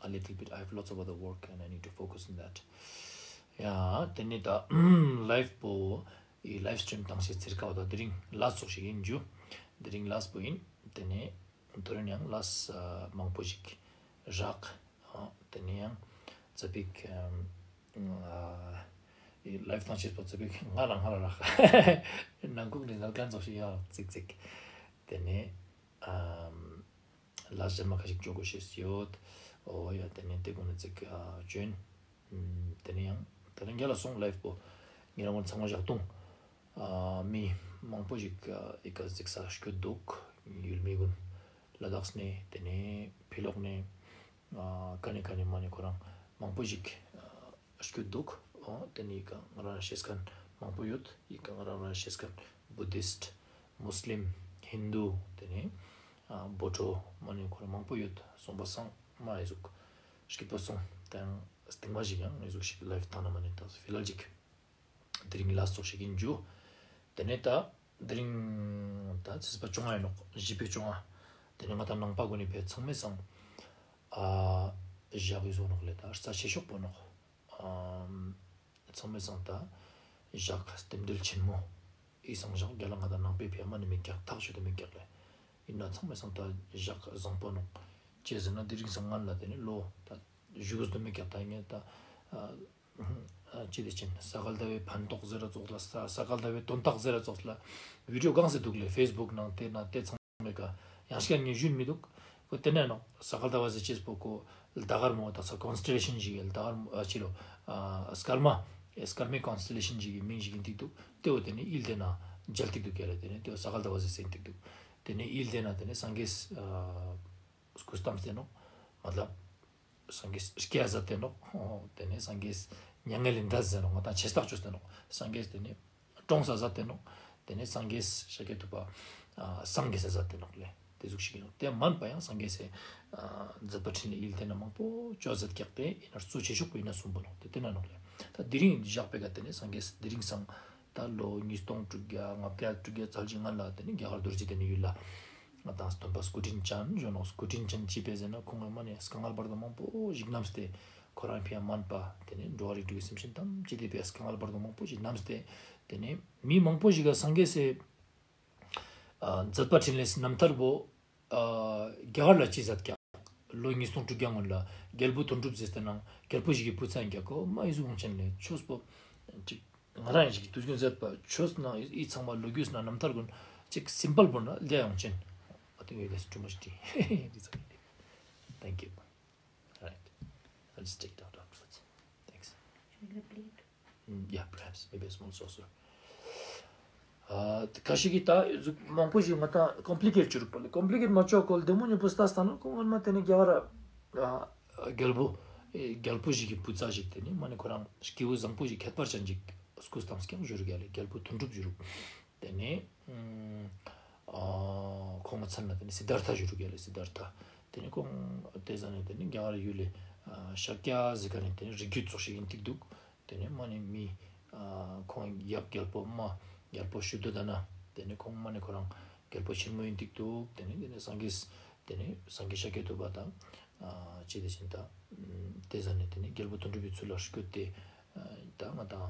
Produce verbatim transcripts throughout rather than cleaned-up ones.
a little bit. I have lots of other work and I need to focus on that. ཡ་ཏེ་ནེ་ད་ལའིབ་པོ་ཨི་ལའིབ་སི་ཊྲིམ་ཏང་ཤེས་ཚིར་ཀ་བ་ད་དེ་རིང་ལ་སོགས་ཤིག་ཨིན་ཇུ། དེ་རིང་ལ་སོགས་པོ་ཨིན། ཏེ་ནེ་ཐོ་རེ་ཡང་ལ་སོགས་མང་པོ་ཞིག་རག་ཏེ་ནེ་ཡང་ཙ་པིག་ཨི་ལའིབ་ཏང་ཤེས་པོ་ཙ་པིག་ང་རང་ང་རང་རག་ནང་ཁུག་ནེ་ནལ་ཀན་ཙོགས་ཤིག་ཡང་ཙིག་ཙིག་ཏེ་ནེ་ལ་སོགས་མ་ཁ་ཞིག་ཇོ་གོ་ཤེས་ཡོད། འོ་ཡ་ཏེ་ནེ་ཏེ་གུན་ནེ་ཙིག་ཇོ་ཨིན། ཏེ་ནེ་ཡང་ཏེ་རིང་རྒྱལ་ལ་སོང་ལའིབ་པོ་ཉེ་རང་ཚང་མ་ཞག་ཏུང་། མི་མང་པོ་ཞིག་ཨི་ཀ་ཟིགས་ས་སྐྱོད་དུག་ཡུལ་མི་གུན་ལ་དྭགས་ནེ་ཏེ་ནེ་ཕི་ལོག་ནེ་ཀ་ནེ་ཀ་ནེ་མ་ནེ་ཁོ་རང་མང་པོ་ཞིག་སྐྱོད་དུག་འོ་ཏེ་ནེ་ཨི་ཀ་ང་རང་ཤེས་ཁན་མང་པོ་ཡོད། ཨི་ཀ་ང་རང་རང་ཤེས་ཁན་བུ་དིསྟ་མུས་ལིམ་ཧིན་དུ་ཏེ་ནེ་བོ་ཊོ་མ་ནེ་ཁོ་རང་མང་པོ་ཡོད། སོང་པ་སང་མ་ཨི་ཟུག་སྐྱིད་པོ་སོང་། ཏེ་ཡང་སྟིང་མ་ཞིག་ཡང་ཨི་ཟུག་ཞིག་ལའིབ་ཏང་ན་མ་ནེ་ཏ་ཕི་ལ་ལ་ཞིག་དེ་རིང་ལ་སོགས་ཤིག་ཨིན་ཇུ། ཏེ་ནེ་ཏ་དེ་རིང་ཏ་ཚེས་པ་བཅོ་ལྔ་ཨིན་ནོག་བཞི་པའི་བཅོ་ལྔ། ཏེ་ནེ་ང་ཏང་ནང་པ་གུན་ནི་ཕིའ་ཚང་མའེ་སང་ཨ་ཞག་ཨི་ཟུག་ནོག་ལེ། ཏ་རྩ་ཆེ་ཤོས་པོ་ནོག་ཨམ་ཚང་མའེ་སང་ཏ་ཞག་རྟེན་འབྲེལ་ཆེན་མོ་ཨི་སང་ཞག་རྒྱལ་ལ་ང་ཏང་ནང་པའེ་ཕིའ་མ་ནེ་མི་རྒྱག་ཐག་ཆོད་དེ་མི་རྒྱག་ལེ། ཨིན་ན་ཚང་མའེ་སང་ཏ་ཞག་ཟང་པོ་ནོག་ཅི་ཟེར་ན་དེ་རིང་སང་ང་ལ་ཏེ་ནེ་ལོ་ཏ་ཞུགས་དུ་མི་རྒྱག་ཏ་ཨིན་ཏ། ཨ་ཅི་དེ་ཅན་ས་ག་ཟླ་བའི་ཕན་ཐོགས་ཟེར་ར་ཙོགས་ལ་ས་ས་ག་ཟླ་བའི་དོན་དག་ཟེར་ར་ཙོགས་ལ་བི་ཌིའོ་གང་ཟེར་དུག་ལེ། ཕེས་བུག་ནང་ཏེ་ན་ཏེ་ཚང་མའེ་ཀ་ཡང་ཤིག་ངས་ཞུན་མི་དུག་ཁོ་ཏེ་ནེ་ནོག་ས་ག་ཟླ་བ་ཟེར་ཅེས་པོ་ཁོ་ཟླ་གར་མོ་ཏ་ས་ཀོན་སི་ཊེ་ལེ་ཤན་ཞིག་ཡོད། ཟླ་གར་མོ་ཨ་ཅི་ལོ་ཨ་སྐར་མ་ཨེ་སྐར་མའི་ཀོན་སི་ཊེ་ལེ་ཤན་ཞིག་གི་མིང་ཞིག་ཨིན་ཏིག་དུག་ཏེ་བོ་ཏེ་ནེ་ཨིལ་ཏེ་ན་མཇལ་ཏིག་དུག་ཀྱ་ལེ། ཏེ་ནེ་ཏེ་བོ་ས་ག་ཟླ་བ་ཟེར་སེན་ཏིག་དུག་ཏེ་ནེ་ཨིལ་ཏེ་ན་ཏེ་ནེ་སངས་རྒྱས་ཨ་སྐུ་བལྟམས་ཏེ་ནོག་མ་ཏ་སངས་རྒྱས་སྐྱེ་ས་ཏེ་ནོག་ཏེ་ནེ་སངས་རྒྱས་མྱ་ངན་ལས་འདས་ཟེར་ནོག་མ་ཏ་ཆེ་སྟག་ཅོས་ཏེ་ནོག་སངས་རྒྱས་ཏེ་ནེ་གྲོངས་ས་ཏེ་ནོག་ཏེ་ནེ་སངས་རྒྱས་ཤཱཀྱ་ཐུབ་པ་ཨ་སངས་རྒྱས་ས་ཏེ་ནོག་ལེ། ཏེ་ཟུག་ཤིག་ཨིན་ནོག་ཏེ་མན་པ་ཡང་སངས་རྒྱས་སི་ཨ་མཛད་པ་འཕྲིན་ལས་ཨིལ་ཏེ་ན་མང་པོ་ཅོ་ཟེར་ཀྱག་ཏེ་ཨིན་ན་གཙོ་ཆེ་ཤོས་པོ་ཨིན་ན་སུམ་པོ་ནོག་ཏེ་ཏེ་ན་ནོག་ལེ། ཏ་དེ་རིང་ཞག་པོའེ་ཀ་ཏེ་ནེ་སངས་རྒྱས་དེ་རིང་སང་ཏ་ལོ་ཉིས་སྟོང་དྲུག་བརྒྱ་ལྔ་བརྒྱ་དྲུག་བརྒྱ་ཙལ་ཅིག་སྔ་ལ་ཏེ་ནེ་རྒྱ་གར་རྡོ་རྗེ་གདན་ནི་ཡུལ་ལ་ང་ཏང་སྟོན་པ་སྐུ་དྲིན་ཅན་ཞུ་ནོག་སྐུ་དྲིན་ཅན་ཅི་ཕིའ་ཟེར་ན་ཁོང་ངི་མ་ནེ་དཀའ་ངལ་བར་དོ་མང་པོ་ཞིག་ནམས་ཏེ་ཁོ་རང་ཕིའ་མན་པ་ཏེ་ནེ་འགྲོ་བ་རིགས་དྲུག་གི་སེམས་ཅན་ཐམས་ཅད་དི་ཕིའ་དཀའ་ངལ་བར་དོ་མང་པོ་ཞིག་ནམས་ཏེ་ཏེ་ནེ་མི་མང་པོ་ཞིག་ག་སངས་རྒྱས་སི་ཨ་མཛད་པ་འཕྲིན་ལས་སི་རྣམ་ཐར་བོ་ཨ་རྒྱ་གར་ལ་ཅི་ཟེར་ཀྱག་ལོ་ཉིས་སྟོང་དྲུག་བརྒྱ་སྔོན་ལ་རྒྱལ་པོ་དོན་གྲུབ་ཟེར་ཏེ་ནང་རྒྱལ་པོ་ཞིག་གི་བུ་ཚ་ཨིན་ཀྱག་ཁོ་མ་ཨི་ཟུག་ཡོང་ཅན་ལེ། ཆོས་པོ་ཅིག་ང་རང་ཞིག་དུས་རྒྱུན་ཟེར་པ་ཆོས་ནང་ཨི་ཚང་མ་ལོ་རྒྱུས་ནང་རྣམ་ཐར་གུན་ཅིག་སིམ་པལ་པོ་ན་ལེ་ཡོང་ཅན། I think that's too much tea. It's okay. Thank you. All right. I'll just take it out afterwards. Thanks. Should we get a plate? Mm, yeah, perhaps. Maybe a small saucer. ཨ་ཁ་ཤས་ཀྱིས་ཏ་ཟུག་མང་པོ་ཞིག་ང་ཏང་ཀོམ་པི་ལི་ཀེཊ་ཅོ་རུག་པ་ལེ། ཀོམ་པི་ལི་ཀེཊ་མ་ཅོ་ཀོལ་བདེ་མོ་ཉེ་པོ་ལྟས་ཏེ་ན་ཁོང་སྔོན་མ་ཏེ་ནེ་རྒྱ་གར་ཨ་རྒྱལ་པོ་ཨེ་རྒྱལ་པོ་ཞིག་གི་བུ་ཚ་ཞིག་ཏེ་ནེ་མ་ནེ་ཁོ་རང་སྐྱེས་བུ་བཟང་པོ་ཞིག་ཁྱད་པར་ཅན་ཞིག་སྐུ་བལྟམས་ཀྱག་ཞུ་རུག་ཡ་ལེ། རྒྱལ་པོ་དོན་གྲུབ་ཞུ་རུག་ཏེ་ནེ་ཨ་ཁོང་ངི་མཚན་ལ་ཏེ་ནེ་སིད་དྷར་ཐ་ཞུ་རུག་ཡ་ལེ། སིད་དྷར་ཐ། ཏེ་ནེ་ཁོང་ཏེ་ཟ་ནེ་ཏེ་ནེ་རྒྱ་གར་ཡུལ་ལི་ཨ་ཤཱཀྱ་ཟེར་ཁན་ནི་ཏེ་ནེ་རིགས་རྒྱུད་ཙོགས་ཤིག་ཨིན་ཏིག་དུག་ཏེ་ནེ་མ་ནེ་མི་ཨ་ཁོང་ཡབ་རྒྱལ་པོ་མ་རྒྱལ་པོ་ཤུདྡྷ་དྷ་ན། ཏེ་ནེ་ཁོང་མ་ནེ་ཁོ་རང་རྒྱལ་པོ་ཆེན་མོ་ཨིན་ཏིག་དུག་ཏེ་ནེ་ཏེ་ནེ་སངས་རྒྱས་ཏེ་ནེ་སངས་རྒྱས་ཤཱཀྱ་ཐུབ་པ་དང་ཨ་ཅི་དེ་བཞིན་དང་ཏེ་ཟ་ནེ་ཏེ་ནེ་རྒྱལ་པོ་དོན་གྲུབ་པའི་ཚུལ་ལ་སྐྱོད་དེ་ཨ་ད་ང་དང་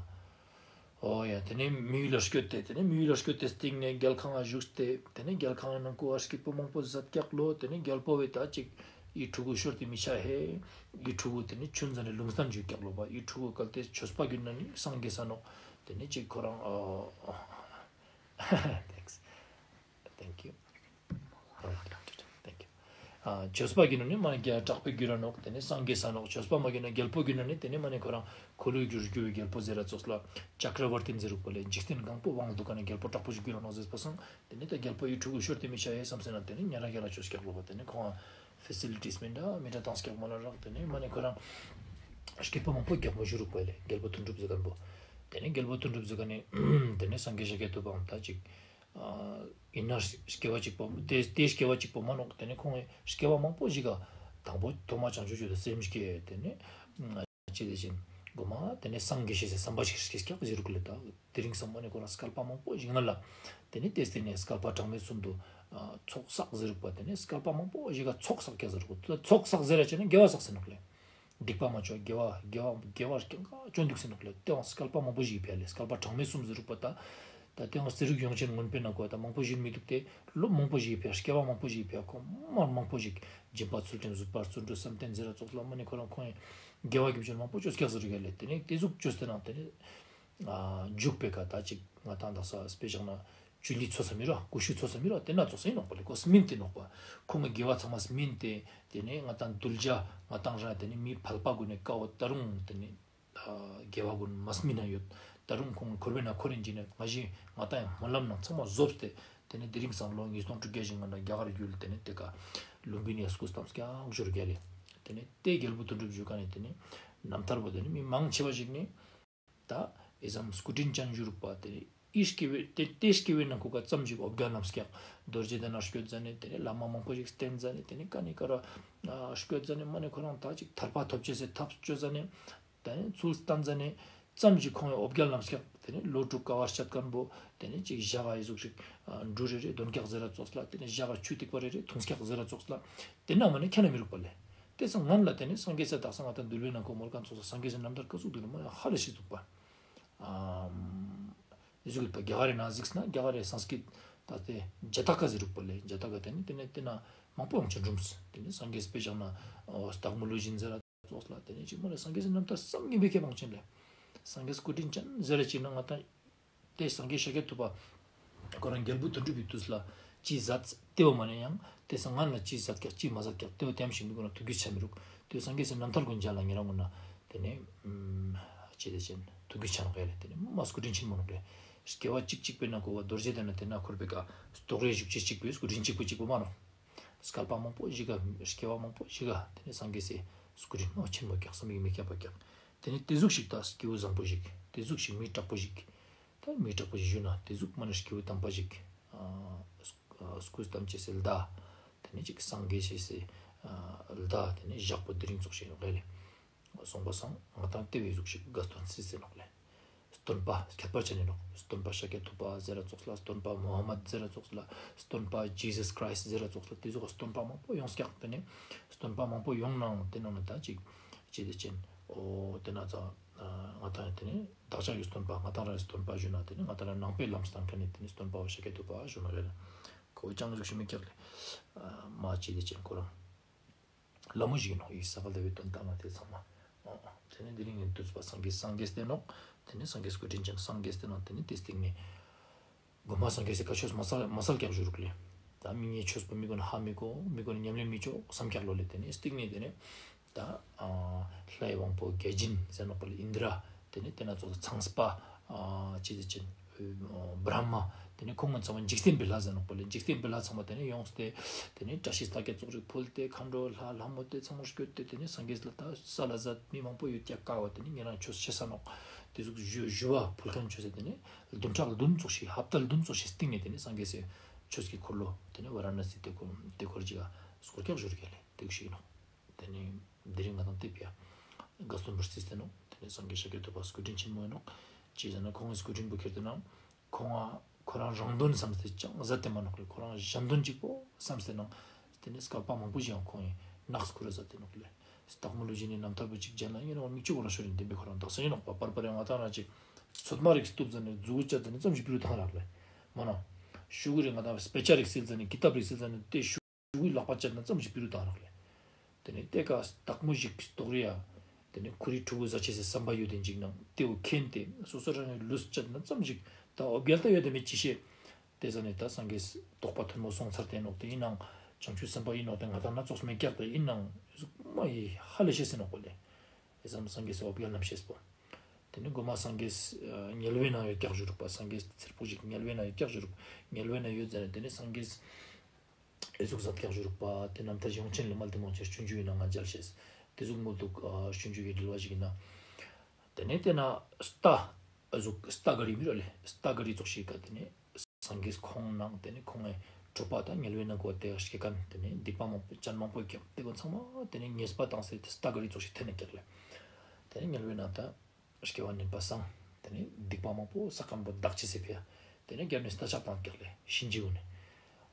འོ་ཡ་ཏེ་ནེ་མི་ཡུལ་ལ་སྐྱོད་དེ་ཏེ་ནེ་མི་ཡུལ་ལ་སྐྱོད་དེ་སྟིང་ནེ་རྒྱལ་ཁང་ང་བཞུགས་ཏེ་ཏེ་ནེ་རྒྱལ་ཁང་ངི་ནང་ཁུག་ག་སྐྱིད་པོ་མང་པོ་ཟ་ཀྱག་ལོ། ཏེ་ནེ་རྒྱལ་པོ་བོའེ་ད་ཅིག་ཡིད་ཕྲུ་གུ་ཤོར་ཏེ་མི་ཆ་ཧེ། ཡིད་ཕྲུ་གུ་ཏེ་ནེ་ཆུན་ཟ་ནེ་ལུང་སྟན་ཞུ་ཀྱག་ལོ་པ། ཡིད་ཕྲུ་གུ་གལ་ཏེ་ཆོས་པ་གྱུར་ན་ནི་སངས་རྒྱས་ས་ནོག་ཏེ་ནེ་ཅིག་ཁོ་རང་ཨ། Thanks. Thank you. ཨ་ཆོས་པ་གྱུར་ན་ནི་མ་ནེ་རྒྱལ་དྲག་པོ་གྱུར་ར་ནོག་ཏེ་ནེ་སངས་རྒྱས་ས་ནོག་ཆོས་པ་མ་གྱུར་ན་རྒྱལ་པོ་གྱུར་ན་ནི་ཏེ་ནེ་མ་ནེ་ཁོ་རང་འཁོར་ལོས་སྒྱུར་སྒྱུར་བའི་རྒྱལ་པོ་ཟེར་ར་ཙོགས་ལ་ཅཀྲ་བར་ཏི་ཟེར་རུག་པ་ལེ། འཇིག་རྟེན་གང་པོ་དབང་དུ་ག་ནེ་རྒྱལ་པོ་དྲག་པོ་ཞིག་གྱུར་ར་ནོག་ཟེར་པ་སང་། ཏེ་ནེ་ད་རྒྱལ་པོ་ཡིད་ཕྲུ་གུ་ཤོར་ཏེ་མི་ཆ་ཧེ་སམ་སེ་ན་ཏེ་ནེ་ཉེ་རང་རྒྱལ་ལ་ཆོས་ཀྱག་ལོ་པ། ཏེ་ནེ་ཁོང་ཕེ་སི་ལི་ཊིས་མི་འདྲ་མི་འདྲ་ཏང་ཀྱག་མ་ལ་རག་ཏེ་ནེ་མ་ནེ་ཁོ་རང་སྐྱིད་པོ་མང་པོ་རྒྱག་མོ་ཞུ་རུག་པ་ལེ། རྒྱལ་པོ་དོན་གྲུབ་ཟེར་ཁན་པོ། ཏེ་ནེ་རྒྱལ་པོ་དོན་གྲུབ་ཟེར་ཁན་ནི་ཏེ་ནེ་སངས་རྒྱས་ཤཱཀྱ་ཐུབ་པའང་ད་ཅིག་ཨ་ཨིན་ན་སྐྱེ་བ་གཅིག་པོ་ཏེ་ཏེ་སྐྱེ་བ་གཅིག་པོ་མན་ནོག་ཏེ་ནེ་ཁོང་ངི་སྐྱེ་བ་མང་པོ་ཞིག་ག་དང་པོ་ཐོག་མ་བྱང་ཆུབ་མཆོག་ཏུ་སེམས་བསྐྱེད། ཏེ་ནེ་ཅི་དེ་བཞིན་གོ་མ་ཏེ་ནེ་སངས་རྒྱས་ཤེས་སི་བསམ་པ་ཞིག་སྐྱེས་ཀྱག་ཟེར་རུག་ལེ། ད་དེ་རིང་སང་མ་ནེ་ཁོ་རང་སྐལ་པ་མང་པོ་ཞིག་ནང་ལ་ཏེ་ནེ་ཏེ་སྟེ་ནེ་སྐལ་པ་གྲངས་མེད་གསུམ་དུ་ ཚོགས་བསགས་ཟེར་རུག་པ་དེ་ནེ་བསྐལ་པ་མང་པོ་ཞིག་ག་ཚོགས་བསགས་ཀྱག་ཟེར་རུག། ཚོགས་བསགས་ཟེར་ར་ཅེ་ན་དགེ་བ་བསགས་ཟེར་ནོག་ལེ། སྡིག་པ་མ་ཅོ་དགེ་བ་དགེ་བ་དགེ་བ་རྐྱང་ཀ་ཅོ་འདུག་ཟེར་ནོག་ལེ། དེ་བསྐལ་པ་མང་པོ་ཞིག་ཕི་ཡ་ལེ། བསྐལ་པ་གྲངས་མེད་གསུམ་ཟེར་རུག་པ་ད། ད་དེ་ཡང་ཟེར་རུག་ཡོང་ཅེན་མངོན་པའི་ནང་ཀོ་ད་མང་པོ་ཞིག་མི་འདུག་སྟེ། ལོ་མང་པོ་ཞིག་ཕི་ཡ་སྐྱེ་བ་མང་པོ་ཞིག་ཕི་ཡ་ཁོ་མ་མང་པོ་ཞིག་སྦྱིན་པ་ཚུལ་ཁྲིམས་བཟོད་པ་བརྩོན་འགྲུས་བསམ་གཏན་ཟེར་ར་ཙོགས་ལ་མ་ནེ་ཁོ་རང་ཁོང་ངི་དགེ་བ་དགེ་སྦྱོར་མང་པོ་ཅོས་ཀྱག་ཟེར་རུག་ཡ་ལེ། དེ་ནེ་དེ་ཟུག་ཅོས་ཏེ་ནང་དེ་ནེ་ཨ་འཇུག་པའི་ཀ་ད་ཅིག་ང་ཏང་དག་ས་དཔེ་བཞག་ན་ཅུ་ལི་ཚོ་ས་མི་ར་ཀུ་ཤུ་ཚོ་ས་མི་ར་དེ་ན་ཙོགས་ཡིན་ནོག་པ་ལེ། ཁོ་སྨིན་ཏེ་ནོག་པ། ཁོང་ངི་དགེ་བ་ཚང་མ་སྨིན་ཏེ་དེ་ནེ་ང་ཏང་གདུལ་བྱ་ང་ཏང་ར་དེ་ནེ་མི་ཕལ་པ་གུན་ནི་ཀ་བོ་ད་རུང་དེ་ནེ་ཨ་དགེ་བ་གུན་མ་སྨིན་ན་ཡོད། ད་རུང་ཁོང་འཁོར་བའི་ནང་འཁོར་རིན་གྱི་ནེ་ང་ཞིག་ང་ཏང་ཡང་སྨོན་ལམ་ནང་ཚང་མ་བཟོབས་ཏེ་དེ་ནེ་དེ་རིང་སང་ལོ་ཉིས་སྟོང་དྲུག་བརྒྱ་ཞིག་ང་ན་རྒྱ་གར་ཡུལ་དེ་ནེ་དེ་ཀ་ལུམ་བི་ནི་ཡ་སྐུ་བལྟམས་ཀྱག་ཞུ་རུག་ཡ་ལེ། དེ་ནེ་དེ་རྒྱལ་པོ་དོན་གྲུབ་ཞུ་ཀ་ནེ་དེ་ནེ་རྣམ་ཐར་པོ་དེ་ནེ་མི་མང་ཆེ་བ་ཞིག་ནི་ད་ཨེ་ཙམ་སྐུ་དྲིན་ཅན་ཞུ་རུག་པ་དེ་ནེ་ཨི་སྐྱེ་བོའི་དེ་དེ་སྐྱེ་བོའི་ནང་ཁོ་ཀ་ཙམ་ཞིག་འོ་བརྒྱལ་ལམ་སྐྱག་རྡོ་རྗེ་གདན་ན་སྐྱོད་ཟ་ནེ་དེ་ནེ་བླ་མ་མང་པོ་ཞིག་བསྟེན་ཟ་ནེ་དེ་ནེ་ཀ་ནེ་ཀ་ར་ཨ་སྐྱོད་ཟ་ནེ་མ་ནེ་ཁོ་རང་ད་ཅིག་ཐར་པ་ཐོབ་ཅེས་སི་ཐབས་ཅོ་ཟ་ནེ་དེ་ནེ་ཚུལ་བསྟན་ཟ་ནེ་ཙམ་ཞིག་ཁོང་ངི་འོ་བརྒྱལ་ལམ་སྐྱག་དེ་ནེ་ལོ་དྲུག་དཀའ་བ་སྤྱད་ཁན་པོ་དེ་ནེ་ཅིག་ཞག་ག་ཨི་ཟུག་ཞིག་ཨ་འབྲུ་རེ་རེ་འདོན་ཀྱག་ཟེར་ར་ཙོགས་ལ་དེ་ནེ་ཞག་ག་ཆུ་ཐིགས་པ་རེ་རེ་འཐུང་ཀྱག་ཟེར་ར་ཙོགས་ལ་དེ་ན་མ་ནེ་ཁྱེན་ན་མི་རུག་པ་ལེ། དེ་སང་ང་ལ་དེ་ནེ་སངས་རྒྱས་སི་དག་ས་ང་ཏང་འདུལ་བའི་ནང་ཁོ་མོལ་ཁན་ཙོགས་སངས་རྒྱས་སི་རྣམ་ཐར་ཀ་ཟུག་འདུག་ན་མ་ཧ་ལས་ཤེས་འདུག་པ། ཨམ་ཨི་ཟུག་ཡོད་པ་རྒྱ་གར་རི་ནང་གཟིགས་ན་རྒྱ་གར་རི་སངས་རྒྱས་ད་དེ་ཇ་ཏ་ཀ་ཟེར་རུག་པ་ལེ། ཇ་ཏ་ཀ་དེ་ནེ་དེ་ནེ་དེ་ན་མང་པོ་ཡོང་ཅེན་རུམས། དེ་ནེ་སངས་རྒྱས་དཔེ་བཞག་ན་ཨོ་སྟག་མོ་ལུས་སྦྱིན་ཟེར་ར་ཙོགས་ལ་དེ་ནེ་ཅིག་མ་ནེ་སངས་རྒྱས་སི་རྣམ་ཐར་བསམ་གྱིས་མི་ཁྱབ་པ་ཡོང་ཅེན་ལེ། སངས་རྒྱས་སྐུ་དྲིན་ཅན་ཟེར་ར་ཅིག་ན་ང་ཏང་དེ་སངས་རྒྱས་ཤཱཀྱ་ཐུབ་པ་ཁོ་རང་རྒྱལ་པོ་དོན་གྲུབ་པའི་དུས་ལ་ཅི་ཟད་དེ་བོ་མ་ནེ་ཡང་དེ་སང་ང་ལ་ཅི་ཟད་ཀྱག་ཅི་མ་ཟད་ཀྱག་དེ་བོ་དེམ་ཞིག་མི་གོ་ན་ཐུགས་རྒྱུས་ཆ་མི་རུག། དེ་བོ་སངས་རྒྱས་སི་རྣམ་ཐར་གུན་མཇལ་ལ་ཉེ་རང་གུན་ན་དེ་ནེ་ཨམ་ཅི་དེ་ཅན་ཐུགས་རྒྱུས་ཆ་ནོག་ཡ་ལེ། དེ་ནེ་མ་སྐུ་དྲིན་ཆེན་མོ་ནོག་ལེ། སྐྱེ་བ་གཅིག་གཅིག་པའི་ནང་ཁོ་བ་རྡོ་རྗེ་གདན་ན་དེ་ན་འཁོར་བའི་ཀ་རྟོགས་རིགས་བཞུགས་ཅེས་གཅིག་པའི་སྐུ་དྲིན་གཅིག་པོ་གཅིག་པོ་མ་ནོག། བསྐལ་པ་མང་པོ་ཞིག་ག་སྐྱེ་བ་མང་པོ་ཞིག་ག་དེ་ནེ་སངས་རྒྱས་སི་སྐུ་དྲིན་མ་ཆེན་མོ་ཀྱག་བསམ་གྱིས་མི་ཁྱབ་པ་ཀྱག། དེ་ནེ་དེ་ཟུག་ཞིག་ད་སྐྱེ་བོ་བཟང་པོ་ཞིག་དེ་ཟུག་ཞིག་མི་དྲག་པོ་ཞིག་ད་མི་དྲག་པོ་ཞིག་ཞུ་ན་དེ་ཟུག་མ་ནེ་སྐྱེ་བོ་དམ་པ་ཞིག་ཨ་སྐུ་བལྟམས་ཅེས་སི་ལྡ་དེ་ནེ་ཅིག་སངས་རྒྱས་ཅེས་སི་ཨ་ལྡ་དེ་ནེ་ཞག་པོ་དེ་རིང་ཙོགས་ཤིག་ཡོད་ལེ། སོང་པ་སང་ང་ཏང་དེ་བོའི་ཟུག་ཞིག་དགའ་སྟོན་སི་ཟེར་ནོག་ལེ། སྟོན་པ་ཁྱད་པར་ཅན་ཡིན་ནོག། སྟོན་པ་ཤཱཀྱ་ཐུབ་པ་ཟེར་ར་ཙོགས་ལ་སྟོན་པ་མུ་ཧམ་མད་ཟེར་ར་ཙོགས་ལ་སྟོན་པ་ཇི་སས་ཁྲའིས་ཟེར་ར་ཙོགས་ལ་དེ་ཟུག་སྟོན་པ་མང་པོ་ཡོངས་ཀྱག། དེ་ནེ་སྟོན་པ་མང་པོ་ཡོང་ནའང་དེ་ནང་ནེ་ད་ཅིག་ཅི་དེ་ཅན་ཨོ་དེ་ན་ཙ་ང་ཏང་དེ་ནེ་བདག་ཅག་གི་སྟོན་པ་ང་ཏང་རང་སྟོན་པ་ཞུ་ན་དེ་ནེ་ང་ཏང་རང་ནང་པའི་ལམ་སྟན་ཁན་ནི་དེ་ནེ་སྟོན་པ་བོ་ཤཱཀྱ་ཐུབ་པ་ཞུ་ན་རེད། ཁོ་ཅང་ཟུག་ཞིག་མི་ཀྱག་ལེ། མ་ཅི་དེ་ཅན་ཁོ་རང་ལ་མོ་ཞིག་ཡིན་ནོག། ཡིག་ས་ག་ལ་བའི་དོན་དག་ན་དེ་ཚང་མ། ཨོ། དེ་ནེ་དེ་རིང་ངི་དུས་པ་སངས་རྒྱས་སངས་རྒྱས་ཏེ་ནོག། དེ་ནེ་སངས་རྒྱས་སྐུ་དྲིན་ཅན་སངས་རྒྱས་ཏེ་ནོག། དེ་ནེ་དེ་སྟིང་ནེ་གོ་མ་སངས་རྒྱས་སི་བཀའ་ཆོས་མ་སལ་མ་སལ་ཀྱག་ཞུ་རུག་ལེ། ད་མི་ངའི་ཆོས་པོ་མི་གོ་ན་ཧ་མི་གོ་མི་གོ་ན་ཉམས་ལེན་མི་ཆོག་བསམ་ཀྱག་ལོ་ལེ། དེ་ནེ་སྟིང་ནེ་དེ་ནེ་ད་ཨ་ལྷའི་དབང་པོ་བརྒྱ་བྱིན་ཟེར་ནོག་པ་ལེ། ཨིནྡྲ། དེ་ནེ་དེ་ན་ཙོགས་ཚངས་པ་ཨ་ཅི་དེ་ཅན་ཨ་བྲཧྨ། དེ་ནེ་ཁོང་ངི་ཚང་མ་འཇིག་རྟེན་པའི་ལྷ་ཟེར་ནོག་པ་ལེ། འཇིག་རྟེན་པའི་ལྷ་ཚང་མ་དེ་ནེ་ཡོངས་ཏེ་དེ་ནེ་བཀྲ་ཤིས་རྟགས་བརྒྱད་ཙོགས་རིགས་ཕུལ་ཏེ་མཁའ་འགྲོ་ལྷ་ལྷ་མོ་དེ་ཚང་མ་སྐྱོད་དེ་དེ་ནེ་སངས་རྒྱས་ལ་ད་སལ་ལ་ཟ་མི་མང་པོ་ཡོད་ཀྱག་ཀ་བོ། དེ་ནེ་ཉེ་རང་ཆོས་ཤེས་ས་ནོག། དེ་ཟུག་ཞུ་ཞུ་བ་ཕུལ་ཁན་ཆོས་སེ་དེ་ནེ་བདུན་ཕྲག་བདུན་ཙོགས་ཤིག་ཧབ་ཏ་བདུན་ཙོགས་ཤིག་སྟིང་ནེ་དེ་ནེ་སངས་རྒྱས་སི་ཆོས་ཀྱི་འཁོར་ལོ་དེ་ནེ་ཝ་ར་ཎ་སི་དེ་འཁོར་དེ་འཁོར་ཅིག་ག་སྐོར་ཀྱག་ཞུ་རུག་ལེ། དེ་ཞིག་ཡིན་ནོག། དེ་ནེ་དེ་རིང་ང་ཏང་དེ་ཕི་ཡ་དགའ་སྟོན་པོ་རྩིས་ཏེ་ནོག། དེ་ནེ་སངས་རྒྱས་ཤཱཀྱ་ཐུབ་པ་སྐུ་དྲིན་ཆེན་མོ་ཡིན་ནོག། ཅི་ཟེར་ན་ཁོང་ངི་སྐུ་དྲིན་པོ་ཁྱེར་ཏེ་ན་ཁོང་ང་ཁོ་རང་རང་དོན་བསམས་ཏེ་ཅང་ཟད་དེ་མ་ནོག་ལེ། ཁོ་རང་གཞན་དོན་གཅིག་པོ་བསམས་ཏེ་ནང་དེ་ནེ་བསྐལ་པ་མང་པོ་ཞིག་ཡང་ཁོང་ངི་ནགས་ཁུར་ར་ཟ་སྟེ་ནོག་ལེ། སྟག་མོ་ལུས་སྦྱིན་ནི་རྣམ་ཐར་པོ་ཅིག་མཇལ་ན་ཡིན་ནོག་མིག་ཆུ་བོ་རང་ཤོར་ཡིན། དེ་མི་ཁོ་རང་དག་ས་ཡིན་ནོག་པ། པར་པར་ཡང་ང་ཏང་རང་ཅིག་ཚོད་མ་རིགས་སྟུབ་ཟ་ནེ་མཛུ་གུ་བཅད་ཟ་ནེ་ཙམ་ཞིག་པི་རུ་བཏང་རག་ལེ། མ་ན་ཤུ་གུ་རེ་ང་ཏང་དཔེ་ཆ་རིགས་སིལ་ཟ་ནེ་ཀི་ཏབ་རིགས་སིལ་ཟ་ནེ་དེ་ཤུ་གུའི་ལག་པ་བཅད་ན་ཙམ་ཞིག་པི་རུ་བཏང་རག་ལེ། དེ་ནེ་དེ་ཀ་སྟག་མོ་ཞིག་ལྟོགས་རི་ཡ། དེ་ནེ་ཁོ་རི་ཕྲུ་གུ་ཟ་ཅེས་སི་བསམ་པ་ཡོད་དེ་འཇིགས་ནང་དེ་བོ་མཁྱེན་ཏེ་སོ་སོ་རང་ངི་ལུས་བཅད་ན་ཙམ་ཞིག་ད་འོ་བརྒྱལ་ད་ཡོད་དེ་མེད་ཅི་ཤེས། དེ་ཟ་ནེ་ད་སངས་རྒྱས་རྟོགས་པ་ཐུན་མོང་སོང་ཚར་ཏེ་ནོག། དེ་ཡིན་ནང་བྱང་ཆུབ་སེམས་དཔའ་ཡིན་ནོག། དེ་ང་ཏང་ན་ཙོགས་མེད་ཀྱག། དེ་ཡིན་ནང་ཟུག་མ་ཡི་ཧ་ལས་ཤེས་སི་ནོག་པོ་ལེ། དེ་ཙམ་སངས་རྒྱས་སི་འོ་བརྒྱལ་རྣམ་ཤེས་པོ། དེ་ནེ་གོ་མ་སངས་རྒྱས་ཨ་དམྱལ་བའི་ནང་ཡོད་ཀྱག་ཞུ་རུག་པ། སངས་རྒྱས་ཚེར་པོ་ཞིག་དམྱལ་བའི་ནང་ཡོད་ཀྱག་ཞུ་རུག། དམྱལ་བའི་ནང་ཡོད་ཟ་ནེ་དེ་ནེ་སངས་རྒྱས་ཨེ་ཟུག་ཟ་ཀྱག་ཞུ་རུག་པ། དེ་རྣམ་ཐར་ཡོང་ཆེན་ལེ་མ་ལྡེ་མོ་ཆེ་སྤྱོད་འཇུག་ཡིན་ན་ང་མཇལ་ཤེས། དེ་ཟུག་མོ་འདུག། ཨ་སྤྱོད་འཇུག་གི་འགྲེལ་བ་ཞིག་ཡིན་ན། དེ་ནེ་དེ་ན་རྟ་ཨེ་ཟུག་རྟ་ག་རི་མི་རོ་ལེ། རྟ་ག་རི་ཙོགས་ཤིག་ག་དེ་ནེ་སངས་རྒྱས་ཁོང་ནང་དེ་ནེ་ཁོང་ངི་གྲོགས་པ་དང་དམྱལ་བའི་ནང་གོ་དེ་སྐྱེ་ཁན་དེ་ནེ་སྡིག་པ་མང་པོ་ཅན་མང་པོ་ཡོད་ཀྱག། དེ་གོ་ཚང་མ་དེ་ནེ་ཉེས་པ་བཏང་སྟེ་དེ་རྟ་ག་རི་ཙོགས་ཤིག་ཐེན་ནེ་ཀྱག་ལེ། དེ་ནེ་དམྱལ་བའི་ནང་ད་སྐྱེ་བ་ངན་པ་བསགས། དེ་ནེ་སྡིག་པ་མང་པོ་བསགས་ཁན་པོ་དག་ཅེས་སི་ཕི་ཡ། དེ་ནེ་རྒྱབ་ནེ་རྟ་ལྕག་བཏང་ཀྱག་ལེ་གཤིན་རྗེ་གུན་ནི།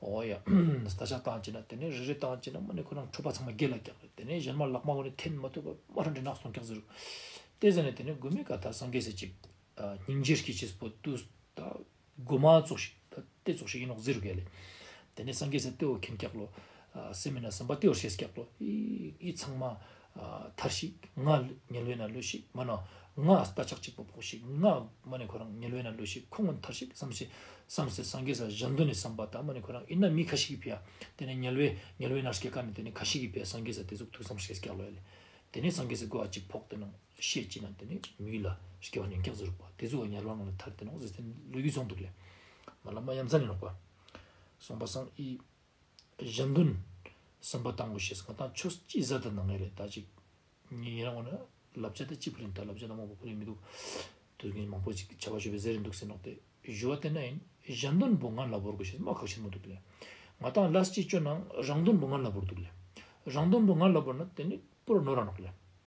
འོ་ཡ། རྟ་ལྕག་བཏང་ཅེ་ན་དེ་ནས་རེ་རེ་བཏང་ཅེ་ན་མ་ནེ་ཁོ་རང་ཁྲོ་པ་ཚང་མ་རྒྱལ་ལ་རྒྱག་རེ། དེ་ནས་གཞན་མ་ལག་མ་གོ་ནས་འཐེན་མ་ཐུབ་པ་མ་རང་འདྲེ་ནག་སོང་རྒྱག་ཟེར་རུ། དེ་ཟེར་ནས་དེ་ནས་མགོ་མའི་ཀ་ད་སངས་རྒྱས་སི་ཅིག་སྙིང་རྗེ་སྐྱེ་ཅེས་པོ་དུས་ད་མགོ་མ་ཙོགས་ཤིག་ད་དེ་ཙོགས་ཤིག་ཡིན་ནོག་ཟེར་རུ་ག་ལེ། དེ་ནས་སངས་རྒྱས་སི་དེ་བོ་མཁྱེན་རྒྱག་ལོ། སེམས་མེད་ན་བསམ་པ་དེ་བོ་ཤེས་རྒྱག་ལོ། ཨི་ཨི་ཚང་མ་ཐར་ཤིག་ང་དམྱལ་བའི་ནང་ལུས་ཤིག་མ་ན་ང་རྟ་ལྕག་གཅིག་པོ་ཕོག་ཤིག་ང་མ་ནེ་ཁོ་རང་དམྱལ་བའི་ནང་ལུས་ཤིག་ཁོང་ངོ་ཐར་ཤིག་བསམ་ཤིག་བསམ་སེ་སངས་རྒྱས་སི་གཞན་དོན་ནི་བསམ་པ་ད་མ་ནེ་ཁོ་རང་ཡིན་ན་མི་ཁ་ཤིག་གི་ཕི་ཡ། དེ་ནས་དམྱལ་བའི་དམྱལ་བའི་ནང་སྐྱེ་ཀ་ནས་དེ་ནས་ཁ་ཤིག་གི་ཕི་ཡ་སངས་རྒྱས་སི་དེ་ཟུག་ཐུགས་བསམ་ཤེས་རྒྱག་ལོ་ཡ་ལེ། དེ་ནས་སངས་རྒྱས་སི་མགོ་ཨ་ཅིག་ཕོག་དེ་ནང་ཤེས་ཅི་ན་དེ་ནས་མི་ལ་སྐྱེ་བ་ཉན་རྒྱག་ཟེར་རུ་པ། དེ་ཟུག་བ་དམྱལ་བ་ནང་ལ་ཐར་དེ་ནང་ཟེར་དེ་ལོ་རྒྱུས་སོང་འདུག་ལེ། མ་ལ་མ་ཡ་མཚན་ནི་ནོག་པ། སོང་པ་སང་ཨི་གཞན་དོན་བསམ་པ་བཏང་དགོས་ཤེས་ང་ཏང་ཆོས་ཅི་ཟ་དེ་ནང་ངེ་རེ་ད་ཅིག་ངེ་ཡིན་རང་ངོ་ན་བསླབ་བྱ་དེ་ཅི་ཕུལ་ཡིན་ད་བསླབ་བྱ་དང་མང་པོ་ཕུལ་ཡིན་མི་འདུག་དུས་རྒྱུན་མང་པོ་ཅིག་བྱ་བ་ཞུ་བའི་ཟེར་རིན་འདུག་ཟེར་ནོག་དེ་ཞུ་བ་དེ་ན་ཡིན་གཞན་དོན་པོ་ངན་ལ་བོར་དགོས་ཤེས་མ་ཁག་ཆེན་མོ་འདུག་ལེ། ང་ཏང་ལས་ཅི་ཅོ་ནང་རང་དོན་པོ་ངན་ལ་བོར་འདུག་ལེ། རང་དོན་པོ་ངན་ལ་བོར་ན་དེ་ནི་པོར་ནོར་ར་ནོག་ལེ།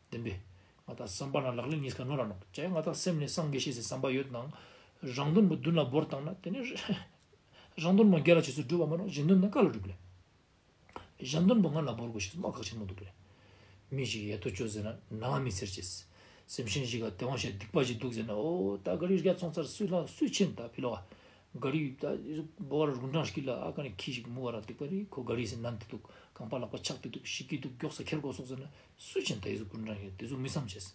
བདེན་པས། ང་ཏང་བསམ་པ་ན་ལག་ལེན་གཉིས་ཀ་ནོར་ར་ནོག་ཅེ་ང་ཏང་སེམས་ནས་སངས་རྒྱས་ཤེས་སི་བསམ་པ་ཡོད་ནང་རང་དོན་པོ་མདུན་ལ་བོར་བཏང་ན་དེ་ནི་རང་དོན་པོ་རྒྱལ་ལ་ཆེ་སུ་སྒྲུབ་པ་མ་ནོག་གཞན་དོན་ན་ག་ལ་སྒྲུབ་ལེ། གཞན་དོན་པོ་ངན་ལ་བོར་དགོས་ཤེས་མ་ཁག་ཆེན་མོ་འདུག་ལེ། མི་ཞིག་ཡ་ཏོ་ཅོ་ཟེར་ན་ནང་མི་ཚེར་ཅེས། སེམས་ཅན་ཞིག་ག་དེ་དབང་ཤེས་སྡིག་པ་ཞིག་འདུག་ཟེར་ན་འོ་ད་ག་རི་རྒྱ་ཚོང་ཚར་སུས་ལ་སུས་ཆེན་ད་ཕི་ལོ། ག་རི་ད་འི་ཟུག་བོ་ག་ར་རུང་གྲང་ཞིག་ལ་ཨ་ཀ་ནི་ཁྱི་ཞིག་མུ་བ་ར་སྡིག་པ་རི་ཁོ་ག་རི་སེ་ནན་ཏེ་འདུག་རྐང་པ་ལག་པ་ཆག་སྟེ་འདུག་ཤི་གི་འདུག་མགྱོགས་སེ་ཁྱེར་དགོས་སོག་ཟེར་ན་སུས་ཆེན་ད་འི་ཟུག་རུང་གྲང་ཞིག་དེ་ཟུག་མི་བསམ་ཅེས།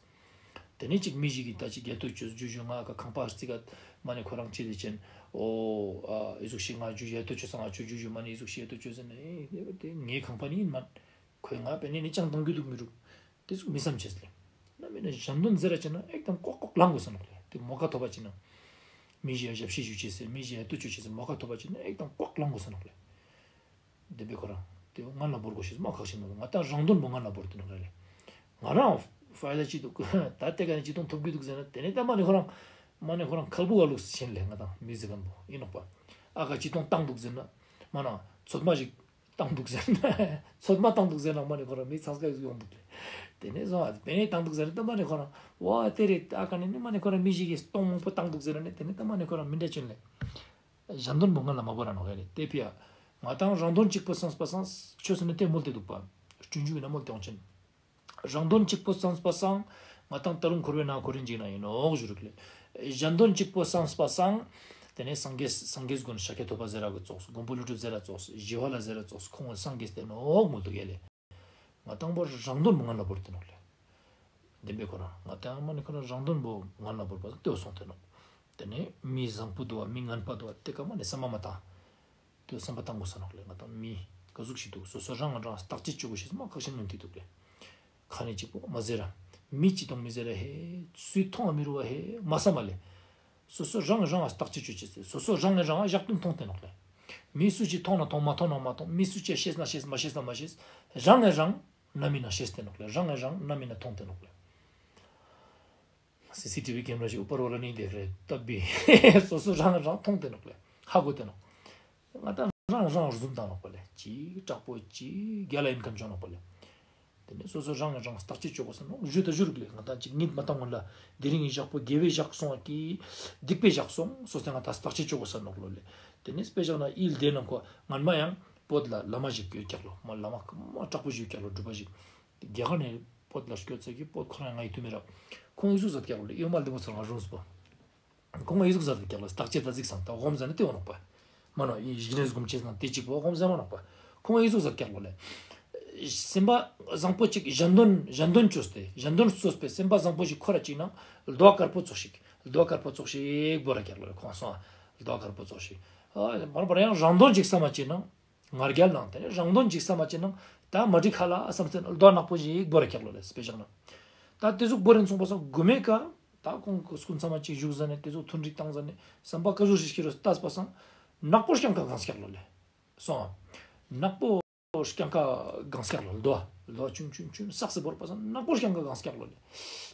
དེ་ནས་ཅིག་མི་ཞིག་གིས་ད་ཅིག་ཡ་ཏོ་ཅོས་ཇུ་ཇུ་ང་ཀ་ཁང་པ་རྩིག་ག་མ་ནེ་ཁོ་རང་ཅི་དེ་ཆེན། འོ་ཨ་འི་ཟུག་ཞིག་ང་ཇུ་ཡ་ཏོ་ཅོས་ང་ཅོ་ཇུ་ཇུ་མ་ནེ་འི་ཟུག་ཞིག་ཡ་ཏོ་ཅོས་ཟེར་ན་ཨེ་དེ་ངའི་ཁང་པ་ནི་ཡིན་མ། ཁོས་ང་པེ་ནེ་ནི་ཅང་གཏོང་རྒྱུ་འདུག་མི་རུག་དེ་ཟུག་མི་བསམ་ཅེས་ལེ། ན་མེད་ན་གཞན་དོན་ཟེར་ར་ཅེ་ན་ཨེག་དང་ཀོག་ཀོག་ལང་དགོས་ས་ནོག་ལེ། དེ་མོ་ཀ་ཐོབ་པ་ཅེ་ན། མི་ཞིག་ཡ་ཞབས་ཕྱི་ཞུ་ཅེས་སེ་མི་ཞིག་ཡ་ཡ་ཏོ་ཅོ་ཅེས་སེ་མོ་ཀ་ཐོབ་པ་ཅེ་ན་ཨེག་དང་ཀོག་ལང་དགོས་ས་ནོག་ལེ། བདེན་པས་ཁོ་རང་དེ་ངན་ལ་བོར་དགོས་ཤེས་མ་ཁག་ཆེན་མོ་རེད། ང་ད་རང་དོན་པོ་ངན་ལ་བོར་དེ་ནོག་རེད་ལེ། ང་རང་ཕའི་ལ་ཅི་འདུག་ད་ལྟའི་ཀ་ནས་ཅི་གཏོང་ཐུབ་ཀྱི་འདུག་ཟེར་ན་དེ་ནས་ད་མ་ནེ་ཁོ་རང་མ་ནེ་ཁོ་རང་ཁལ་བུ་ག་ལུགས་སུ་ཕྱིན་ལེ། ང་དང་མི་ཟེར་མཁན་པོ་ཡིན་ནོག་པ། ཨ་ཀ་ཅི་གཏོང་བཏང་འདུག་ཟེར་ན་མ་ན་ཚོད་མ་ཞིག་བཏང་འདུག་ཟེར་ན་ཚོད་མ་བཏང་འདུག་ཟེར་ན་མ་ནེ་ཁོ་རང་མི་ཚང་ཀ་ཡོང་འདུག་ལེ། དེ་ནས་བཟུང་ཨ་དེ་ནས་བཏང་འདུག་ཟེར་ན་ད་མ་ནེ་ཁོ་རང་ཝ་དེ་རེད། ཨ་ཀ་ནས་ནི་མ་ནེ་ཁོ་རང་མི་ཞིག་གིས་གཏོང་མང་པོ་བཏང་འདུག་ཟེར་ན་ནི་དེ་ནས་ད་མ་ནེ་ཁོ་རང་མི་འདྲ་ཅན་ལེ། གཞན་དོན་པོ་ངན་ལ་མ་བོར་ར་ནོག་ཡ་ལེ། དེ་ཕི་ཡ། ང་དང་རང་དོན་གཅིག་པོ་བསམས་པ་སང་ཆོས་སུ་ནི་དེ་མོལ་ཏེ་འདུག་པ། སྤྱོད་འཇུག་ཡིན་ན་མོལ་ཏེ་འོང་ཆེན། རང་དོན་གཅིག་པོ་བསམས་པ་སང་ང་དང་ད་རུང་འཁོར་བའི་ནང་འཁོར་རིན་འཇིགས་ན་ཡིན་ནོག་ཞུ་རིག་ལེ། གཞན་དོན་གཅིག་པོ་བསམས་པ་སང་། དེ་ནས་སངས་རྒྱས་སངས་རྒྱས་ཀུན་ཤཱཀྱ་ཐུབ་པ་ཟེར་ར་གི་ཙོགས་མགོན་པོ་ཀླུ་སྒྲུབ་ཟེར་ར་ཙོགས་ཞི་བ་ལྷ་ཟེར་ར་ཙོགས་ཁོང་སངས་རྒྱས་ཏེ་ནོག་མོལ་འདུག་ཡ་ལེ། ང་དང་པོ་རང་དོན་པོ་ངན་ལ་བོར་ཏེ་ནོག་ལེ། བདེན་པས་ཁོ་རང་ང་དང་མ་ནེ་ཁོ་རང་རང་དོན་པོ་ངན་ལ་བོར་བ་དེ་བོ་སོང་སྟེ་ནོག་དེ་ནས་མི་བཟང་པོ་འདུག་བ་མི་ངན་པ་འདུག་བ་དེ་ཀ་མ་ནེ་བསམ་པ་མ་བཏང་། དེ་བསམ་པ་བཏང་དགོས་ས་ནོག་ལེ། ང་དང་མི་ག་ཟུག་ཞིག་འདུག་སོ་སོ་རང་རང་བརྟག་དཔྱད་བཅོ་དགོས་ཤེས་མ་ཁག་ཆེན་མིན་ཏེ་འདུག་ལེ། ཁ་ནས་གཅིག་པོ་མ་ཟེར་ར། མི་ཅི་གཏོང་མི་ཟེར་ར་ཧེ། སུའི་མཐོང་བ་མི་རུ་བ་ཧེ་མ་བསམ་མ་ལེ། སོ་སོ་རང་རང་བརྟག་དཔྱད་བཅོ་ཅེས་ཟེར་སོ་སོ་རང་ངེ་རང་ཞག་དུས་མཐོང་སྟེ་ནོག་ལེ། མི་སུ་ཅི་མཐོང་ན་མཐོང་མ་མཐོང་ན་མ་མཐོང་མི་སུ་ཅི་ཤེས་ན་ཤེས་མ་ཤེས་ན་མ་ཤེས། རང་ངེ་རང་ན་མི་ན་ཤེས་ཏེ་ནོག་ལེ། རང་ངེ་རང་ན་མི་ན་མཐོང་སྟེ་ནོག་ལེ། སི་སི་ཊི་ཝི་ཀེམ་ར་ཞིག་ཨུ་པར་ཝ་ལ་ནི་དེ་རེ་ཏ་བི་སོ་སོ་རང་རང་མཐོང་སྟེ་ནོག་ལེ། ཧ་གོ་སྟེ་ནོག་ང་ད་རང་རང་རྫུན་བཏང་ནོག་པ་ལེ། ཅི་དྲག་པོ་ཅི་རྒྱལ་ལ་ཡིན་མཁན་བྱུང་ནོག་པ་ལེ། དེ་ནས་སོ་སོ་རང་རང་བརྟག་དཔྱད་བཅོ་དགོས་ས་ནོག་ཞུ་ད་ཞུ་རིག་ལེ། ང་ད་ཅིག་ཉིད་མ་བཏང་སྔོན་ལ་དེ་རིང་གི་ཞག་པོ་དགེ་བའི་ཞག་སོང་ཨ་ཀི་སྡིག་པའི་ཞག་སོང་སོ་སོ་ང་ད་བརྟག་དཔྱད་བཅོ་དགོས་ས་ནོག་ལོ་ལེ། དེ་ནས་དཔེ་བཞག་ན་ཨིལ་དེ་ནང་ཁོ་ངན་མ་ཡང་བོད་ལ་བླ་མ་ཞིག་ཡོད་ཀྱག་ལོ། མ་བླ་མ་མ་དྲག་པོ་ཞིག་ཡོད་ཀྱག་ལོ། སྒྲུབ་པ་ཞིག་རྒྱ་གར་ནས་བོད་ལ་སྐྱོད་ཚེ་གི་བོད་ཁོ་རང་ང་ཡི་ཐུ་མི་ར། ཁོང་ཡི་ཟུག་ཟ་ཀྱག་ལོ་ལེ། ཡོད་མ་ལྡེ་མོ་ཚོར་ང་རུང་སྤོ། ཁོང་ཡི་ཟུག་ཟ་ཀྱག་ལོ། བརྟག་དཔྱད་ད་ཟིག་སང་ད་ཧོམ་ཟ་ནི་དེ་འོ་ནོག་པ། མ་ནོ་ཡི་ཞིག་ནས་སྒོམ་ཆེ་ན་དེ་གཅིག་པོ་ཧོམ་ཟ་མ་ནོག་པ། ཁོང་ཡི་ཟུག་ཟ་ཀྱག་ལོ་ལེ། སེམས་པ་བཟང་པོ་གཅིག་གཞན་དོན་གཞན་དོན་བཅོས་ཏེ་གཞན་དོན་བཅོས་པའི་སེམས་པ་བཟང་པོ་ཞིག་ཁོ་ར་གཅིག་ན་རྡོ་དཀར་པོ་ཙོགས་ཤིག་རྡོ་དཀར་པོ་ཙོགས་ཤིག་བོར་ར་ཀྱག་ལོ་ལེ། ཁོང་སོང་རྡོ་དཀར་པོ་ཙོགས་ཤིག་ཨ་མར་བར་ཡང་རང་དོན་གཅིག་བསམ་མ་བྱེད་ན། ང་རྒྱལ་ནང་དེ་ནས་རང་དོན་ཅིག་བསམ་མ་བྱེད་ན་ད་མ་འགྲིག་ཁ་ལ་བསམ་སྟེ་རྡོ་ནག་པོ་ཞིག་བོར་ར་ཀྱག་ལོ་ལེ། དཔེ་བཞག་ན་ད་དེ་ཟུག་བོར་རིན་སོང་པ་སང་དགོས་མེད་ཀ་ད་ཁོང་སྐུ་མཚམས་མ་ཅིག་བཞུགས་ཟ་ནས་དེ་ཟུག་མཐུན་སྒྲིག་བཏང་ཟ་ནས་བསམ་པ་ཀ་ཟུག་ཞིག་སྐྱེ་རོ་ལྟས་པ་སང་ནག་པོ་རྐྱང་ཀ་གང་སྐྱག་ལོ་ལེ། སོང་ནག་པོ་རྐྱང་ཀ་གང་སྐྱག་ལོ་ལེ། རྡོ་རྡོ་ཆུང་ཆུང་ཆུང་སག་སེ་བོར་པ་སང་ནག་པོ་རྐྱང་ཀ་གང་སྐྱག་ལོ་ལེ།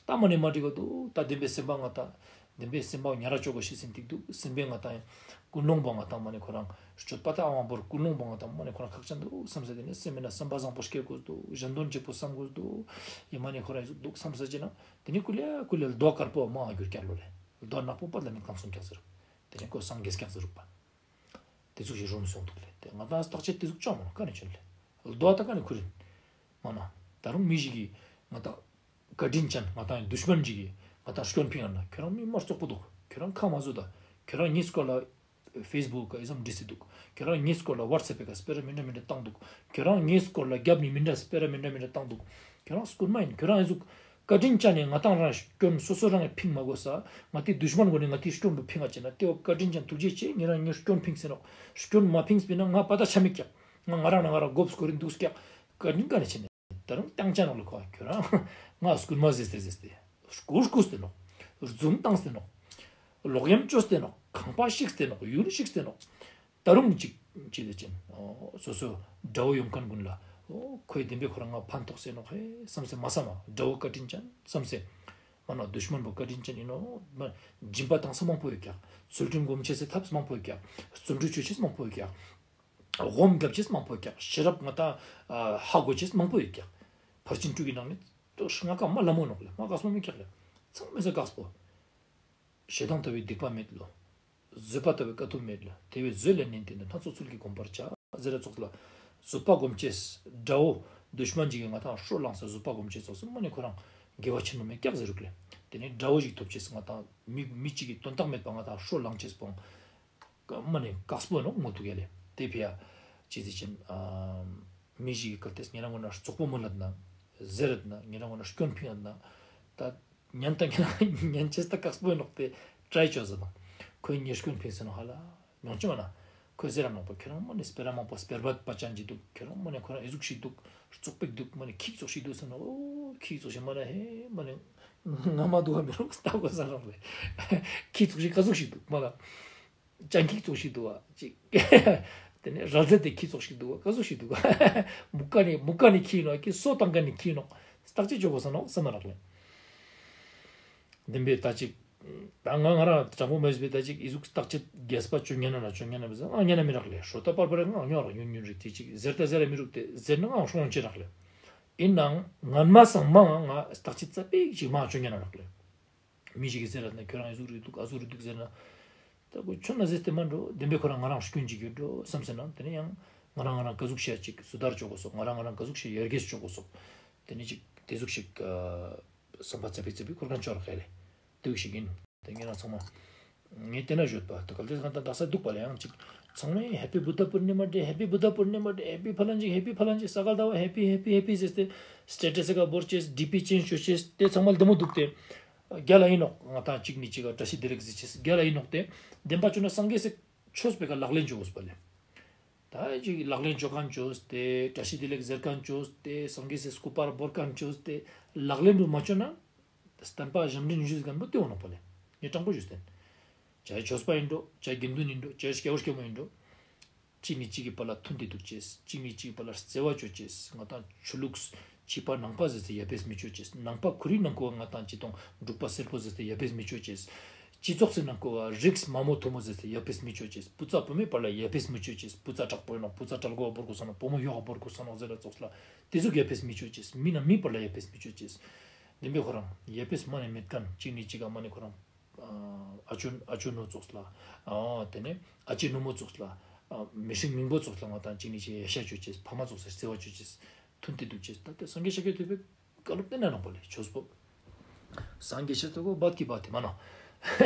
ད་མ་ནེ་མ་འགྲིག་ག་འདུག་ད་བདེན་པའི་སེམས་པ་ང་ད། བདེན་པའི་སེམས་པ་ཉར་ར་ཅོ་དགོས་ཤེས་ཟིན་ཏིག་འདུག་སེམས་པའི་ང་དང་ཀུན་སློང་པོ་ང་དང་མ་ནེ་ཁོ་རང་སྤྱོད་པ་དང་དབང་པོར་ཀུན་སློང་པོ་ང་དང་མ་ནེ་ཁོ་རང་ཁག་ཅན་འདུག་བསམ་ཟེར་དེ་ནས་སེམས་མེད་ན་བསམ་པ་བཟང་པོ་སྐྱེ་དགོས་འདུག་གཞན་དོན་གཅིག་པོ་བསམ་དགོས་འདུག་ཡིན་མ་ནེ་ཁོ་རང་ཡི་ཟུག་འདུག་བསམ་ཟེར་ཅེ་ན་དེ་ནས་ཀུ་ལེ་ཀུ་ལེ་རྡོ་དཀར་པོ་མ་འགྱུར་ཀྱག་ལོ་ལེ། རྡོ་ནག་པོ་པ་ལ་མི་གང་སོང་ཀྱག་ཟེར། དེ་ནས་ཁོ་སངས་རྒྱས་ཀྱག་ཟེར་རུག་པ། ཏེ་ཟུག་ཞིག་རུམ་སོང་འདུག་ལེ། ཏེ་ང་དང་བརྟག་དཔྱད་ཏེ་ཟུག་ཅོ་མ་ནོག་ག་ནེ་ཆེན་ལེ། ལྡོག་ཏ་ག་ནེ་ཁུར་ཨིན། མ་ན། ད་རུང་མི་ཞིག་གི་ང་དང་བཀའ་དྲིན་ཅན་ང་དང་དུཤ་མན་ཞིག་གི་ང་དང་སྐྱོན་ཕིང་ཨ་ན་ཁྱོ་རང་མི་མ་རྩོག་པོ་འདུག་ཁྱོ་རང་ཁ་མ་ཟུག་ད། ཁྱོ་རང་ངའི་སྐོར་ལ་ཕེས་བུག་ག་ཨི་ཙམ་བྲིས་སེ་འདུག་ཁྱོ་རང་ངའི་སྐོར་ལ་ཝཊ་སེབ་པེ་ཀ་སྤེ་ར་མི་འདྲ་མི་འདྲ་བཏང་འདུག་ཁྱོ་རང་ངའི་སྐོར་ལ་རྒྱབ་ནེ་མི་འདྲ་སྤེ་ར་མི་འདྲ་མི་འདྲ་བཏང་འདུག་ཁྱོ་རང་སྐུན་མ་ཨིན། ཁྱོ་རང་ཨི་ཟུག་བཀའ་དྲིན་ཅན་ནི་ང་དང་རང་སྐྱོན་སོ་སོ་རང་ཕིང་མ་གོས་ས། ང་ཏི་དུཤ་མན་གོ་ནེ་ང་ཏི་སྐྱོན་བོ་ཕིང་ང་ཅེ་ན་ཏེ་བོ་བཀའ་དྲིན་ཅན་ཐུགས་རྗེ་ཆེ། ཉེ་རང་ངའི་སྐྱོན་ཕིང་སེ་ནོག་སྐྱོན་མ་ཕིངས་པེ་ན་ང་པ་ཏ་ཆ་མི་ཀྱག་ང་ང་རང་ན་ང་རང་གོབ་སྐོར་རིན་འདུག་ཀྱག་བཀའ་དྲིན་ག་ནེ་ཆེན་ནེ། ད་རུང་ཏང་ཅན་ནོག་ལེ་ཁོ་ཁྱོ་རང་ང་སྐུན་མ་ཟེར་ཏེ་ཟེར་ཏེ། སྐུར་སྐུར་ཏེ་ནོག་རྫུན་བཏང་སྟེ་ནོག་ལོག་གཡེམ་ཅོས་ཏེ་ནོག་ཁང་པ་བཤིགས་ཏེ་ནོག་ཡུལ་བཤིགས་ཏེ་ནོག་ད་རུང་ཅིག་ཅི་ལེ་ཅན། སོ་སོ་དགྲ་བོ་ཡོང་ཁན་གུན་ལ་ཁོའི་བདེན་པའི་ཁོ་རང་ང་ཕན་ཐོགས་སེ་ནོག་ཧེ་སམ་སེ་མ་སམ་མ་དགྲ་བོ་བཀའ་དྲིན་ཅན་སམ་སེ། མ་ན་དུཤ་མན་བོ་བཀའ་དྲིན་ཅན་ཨིན་ནོག་མ་སྦྱིན་པ་བཏང་ས་མང་པོ་ཡོད་ཀྱག་ཚུལ་ཁྲིམས་སྒོམ་ཅེས་སི་ཐབས་མང་པོ་ཡོད་ཀྱག་བརྩོན་འགྲུས་ཅོ་ཅེས་མང་པོ་ཡོད་ཀྱག་སྒོམ་རྒྱབ་ཅེས་མང་པོ་ཡོད་ཀྱག་ཤེས་རབ་ང་དང་ཧ་གོ་ཅེས་མང་པོ་ཡོད་ཀྱག་ཕར་ཕྱིན་དྲུག་གི་ནང་ནེ་ཏོ་ང་ཀ་མ་ལ་མོ་ནོག་ལེ། མ་དཀགས་པོ་མི་ཀྱག་ལེ། ཚང་མའེ་སེ་དཀགས་པོ། ཞེ་སྡང་ལྟ་བུའི་སྡིག་པ་མེད་ལོ། བཟོད་པ་ལྟ་བུའི་དཀའ་ཐུབ་མེད་ལོ། དེ་བས་བཟོད་ལས་ནན་ཏན་དུ་སྣ་ཚོགས་ཚུལ་གྱིས་བསྒོམ་པར་བྱ། ཟེར་ར་ཙོགས་ལ། བཟོད་པ་སྒོམ་ཅེས་དགྲ་བོ་དུཤ་མན་ཅིག་གི་ང་དང་ཤོ་ལངས་ས་བཟོད་པ་སྒོམ་ཅེས་ཙོགས་སུ་མ་ནེ་ཁོ་རང་དགེ་བ་ཆེན་མོ་མེད་ཀྱག་ཟེར་རུག་ལེ། ཏེ་ནེ་དགྲ་བོ་ཞིག་ཐོབ་ཅེས་ང་དང་མི་མི་ཅིག་གི་དོན་དག་མེད་པ་ང་དང་ཤོ་ལངས་ཅེས་པོ། མ་ནེ་དཀགས་པོ་ནོག་མོ་འདུག་ཡ་ལེ། ཏེ་ཕི་ཡ་ཅི་ཟེར་ཅན། མི་ཞིག་གི་སྐལ་ཏེས་ཉེ་རང་ངོ་ན་རྩོག་པོ་མོལ་ལད་ན། ཟེར་ལད་ན་ཉེ་རང་ངོ་ན་སྐྱོན་ཕིང་ལད་ན། ད་ཉན་ད་ཉན་ཉན་ཅེས་ད་དཀགས་པོ་ནོག་ཏེ་ཊྲའི་ཅོ་ཟེར་དང་། ཁོའི་ཉེ་སྐྱོན་ཕིང་སེ་ནོག་ཧ་ལ། མྱོང་ཅི་མ་ན། ཁོའི་ཟེར་ར་ནོག་པ་ཁྱོ་རང་མ་ནེ་སྤེ་ར་མང་པོ་སྤེ་ར་བ་པ་ཅན་ཅིག་འདུག་ཁྱོ་རང་མ་ནེ་ཁོ་རང་ཨི་ཟུག་ཞིག་འདུག་རྩོག་པིག་འདུག་མ་ནེ་ཁྱི་ཙོགས་ཤིག་འདུག་ཟེར་ནོག་ཨོ་ཁྱི་ཙོགས་ཤིག་མ་ན་ཧེ་མ་ནེ་ང་མ་འདུག་བ་མི་རུང་ལྟ་གོས་ས་ནོག་ལེ། ཁྱི་ཙོགས་ཤིག་ག་ཟུག་ཞིག་འདུག་མ་ན། སྤྱང་ཀི་ཙོགས་ཤིག་འདུག་བ་ཅིག་ཏེ་ནེ་རལ་རྩེད་དེ་ཁྱི་ཙོགས་ཤིག་འདུག་བ་ག་ཟུག་ཞིག་འདུག་བ་མུ་ག་ནེ་མུ་ག་ནེ་ཁྱི་ནོག་ཀི་སོ་ཏང་ག་ནེ་ཁྱི་ནོག་བརྟག་དཔྱད་ཅོ་གོས་ས་ནོག་སམ་མ་རག་ལེ། བདེན་པའི་ད་ཅིག་ད་ང་ང་རང་དྲང་པོ་མེད་པའི་ད་ཅིག་ཨི་ཟུག་བརྟག་དཔྱད་རྒྱས་པ་ཅོ་ཉན་ན་ན་ཅོ་ཉན་ན་མི་ཟེར་ང་ཉན་ན་མི་རག་ལེ། ཧྲོ་ཏ་པར་པར་ང་ཉོ་རག་ཉུན་ཉུན་རིག་ཏེ་ཅིག་ཟེར་ཏ་ཟེར་ར་མི་རུག་ཏེ་ཟེར་ན་ང་ཧྲོང་ཅེ་རག་ལེ། ཨིན་ནའང་ངན་མ་སང་མ་ང་བརྟག་དཔྱད་ཙ་པིག་ཅིག་མ་ཅོ་ཉན་ན་རག་ལེ། མི་ཞིག་གི་ཟེར་ར་ན་ཁྱོ་རང་ཨི་ཟུག་རིག་འདུག་ཨ་ཟུག་རིག་འདུག་ཟེར་ན། ད་ཁོ་ཆོ་ན་ཟེར་ཏེ་མ་འགྲོ། བདེན་པའི་ཁོ་རང་ང་རང་སྐྱོན་ཅིག་ཡོད་འགྲོ་བསམ་ཟེར་ན། ཏེ་ནེ་ཡང་ང་རང་ང་རང་ག་ཟུག་ཤེས་ཅིག་སུ་དར་ཅོ་གོས་སོག་ང་རང་ང་རང་ག་ཟུག་ཤེས་ཡར་རྒྱས་ཅོ་གོས་སོག་ཏེ་ནེ་ཅིག་ཏེ་ཟུག་ཤིག་བསམ་པ་ཙ་པིག་ཙ་པིག་ཁོ་རང་ཅོ་རག་ལེ། ཏེ་ཟུག་ཤིག་ཨིན། ཏེ་ངེ་རང་ཚང་མ་ངས་ཏེ་ན་ཞུས་པ་ཏེ་གལ་ཏེ་ང་དང་དག་ས་འདུག་པ་ལ་ཡང་ཅིག་ཚང་མས་ཧེ་པི་བུདྡྷ་པུར་ནི་མ་ཏེ་ཧེ་པི་བུདྡྷ་པུར་ནི་མ་ཏེ་ཧེ་པི་ཕ་ལན་ཅིག་ཧེ་པི་ཕ་ལན་ཅིག་ས་ག་ཟླ་བ་ཧེ་པི་ཧེ་པི་ཧེ་པི་ཟེར་ཏེ་སི་ཊེ་ཊས་སི་ཀ་བོར་ཅེས་ཌི་པི་ཅེན་ཇ་ཅོ་ཅེས་ཏེ་ཚང་མ་ལ་བདེ་མོ་འདུག་ཏེ། རྒྱལ་ལ་ཨིན་ནོག་ང་དང་ཅིག་ནི་ཅིག་ག་བཀྲ་ཤིས་བདེ་ལེགས་ཟེར་ཅེས་རྒྱལ་ལ་ཨིན་ནོག་ཏེ། བདེན་པ་ཅོ་ན་སངས་རྒྱས་སི་ཆོས་པེ་ཀ་ལག་ལེན་ཅོ་གོས་པ་ལེ། ད་ཅིག་ལག་ལེན་ཅོ་ཁན་ཅོས་ཏེ་བཀྲ་ཤིས་བདེ་ལེགས་ཟེར་ཁན་ཅོས་ཏེ་སངས་རྒྱས་སི་སྐུ་པར་བོར་ཁན་ཅོས་ཏེ་ལག་ལེན་རུ་མ་ཅོ་ན། བསྟན་པ་ཞབས་འདྲེན་ཞུ་ཁན་པོ་ཏེ་འོ་ནོག་པ་ལེ། ངས་དྲང་པོ་ཞུས་ཏེན། ཅའེ་ཆོས་པ་ཨིན་འགྲོ། ཅའེ་དགེ་འདུན་ཨིན་འགྲོ། ཅའེ་སྐྱ་བོ་སྐྱ་མོ་ཨིན་འགྲོ། ཅིག་ནི་ཅིག་གི་བར་ལ་མཐུན་ཏེ་འདུག་ཅེས། ཅིག་ནི་ཅིག་གི་བར་ལ་བརྩེ་བ་ཅོ་ཅེས། ང་དང་ཆོས་ལུགས་ཕྱི་པ་ནང་པ་ཟེར་ཏེ་ཡ་ཕེས་མི་ཅོ་ཅེས། ནང་པ་ཁོ་རའི་ནང་ཁོ་ང་དང་ཅི་དང་འབྲུག་པ་སེར་པོ་ཟེར་ཏེ་ཡ་ཕེས་མི་ཅོ་ཅེས། སྤྱི་ཚོགས་སི་ནང་ཁོ་རིགས་མ་མོ་མཐོ་མོ་ཟེར་ཏེ་ཡ་ཕེས་མི་ཅོ་ཅེས། བུ་ཚ་བུ་མོའི་བར་ལ་ཡ་ཕེས་མི་ཅོ་ཅེས། བུ་ཚ་དྲག་པོ་ཨིན་ནོག་བུ་ཚ་དྲག་གོ་བོར་གོས་ས་ནོག་བུ་མོ་ཡོག་ག་བོར་གོས་ས་ནོག་ཟེར་ར་ཙོགས་ལ་ཏེ་ཟུག་ཡ་ཕེས་མི་ཅོ་ཅེས། མི་ན་མིའི་བར་ལ་ཡ་ཕེས་མི་ཅོ་ཅེས། བདེན་པའི་ཁོ་རང་ཡ་ཕེས་མ་ནེ་མེད་ཁན་ཅིག་ནི་ཅིག་ག་མ་ནེ་ཁོ་རང་ཨ་ཅོ་ཨ་ཅོ་ནོ་ཙོགས་ལ། ཨ་ཏེ་ནེ་ཨ་ཅེ་ནོ་མོ་ཙོགས་ལ། མི་ཤིང་མིང་པོ་ཙོགས་ལ་ང་དང་ཅིག་ནི་ཅིག་ཡ་ཤ་ཅོ་ཅེས། ཕ་མ་ཙོགས་ལ་བརྩེ་བ་ཅོ་ཅེས། མཐུན་ཏེ་འདུག་ཅེས། ད་ཏེ་སངས་རྒྱས་ཤཱཀྱ་ཐུབ་པའི་བཀའ་སློབ་ཏེ་ན་ནོག་པ་ལེ་ཆོས་པོ། སངས་རྒྱས་ཤཱཀྱ་ཐུབ་པ་བད་ཀྱི་བད་ཏེ་མ་ན།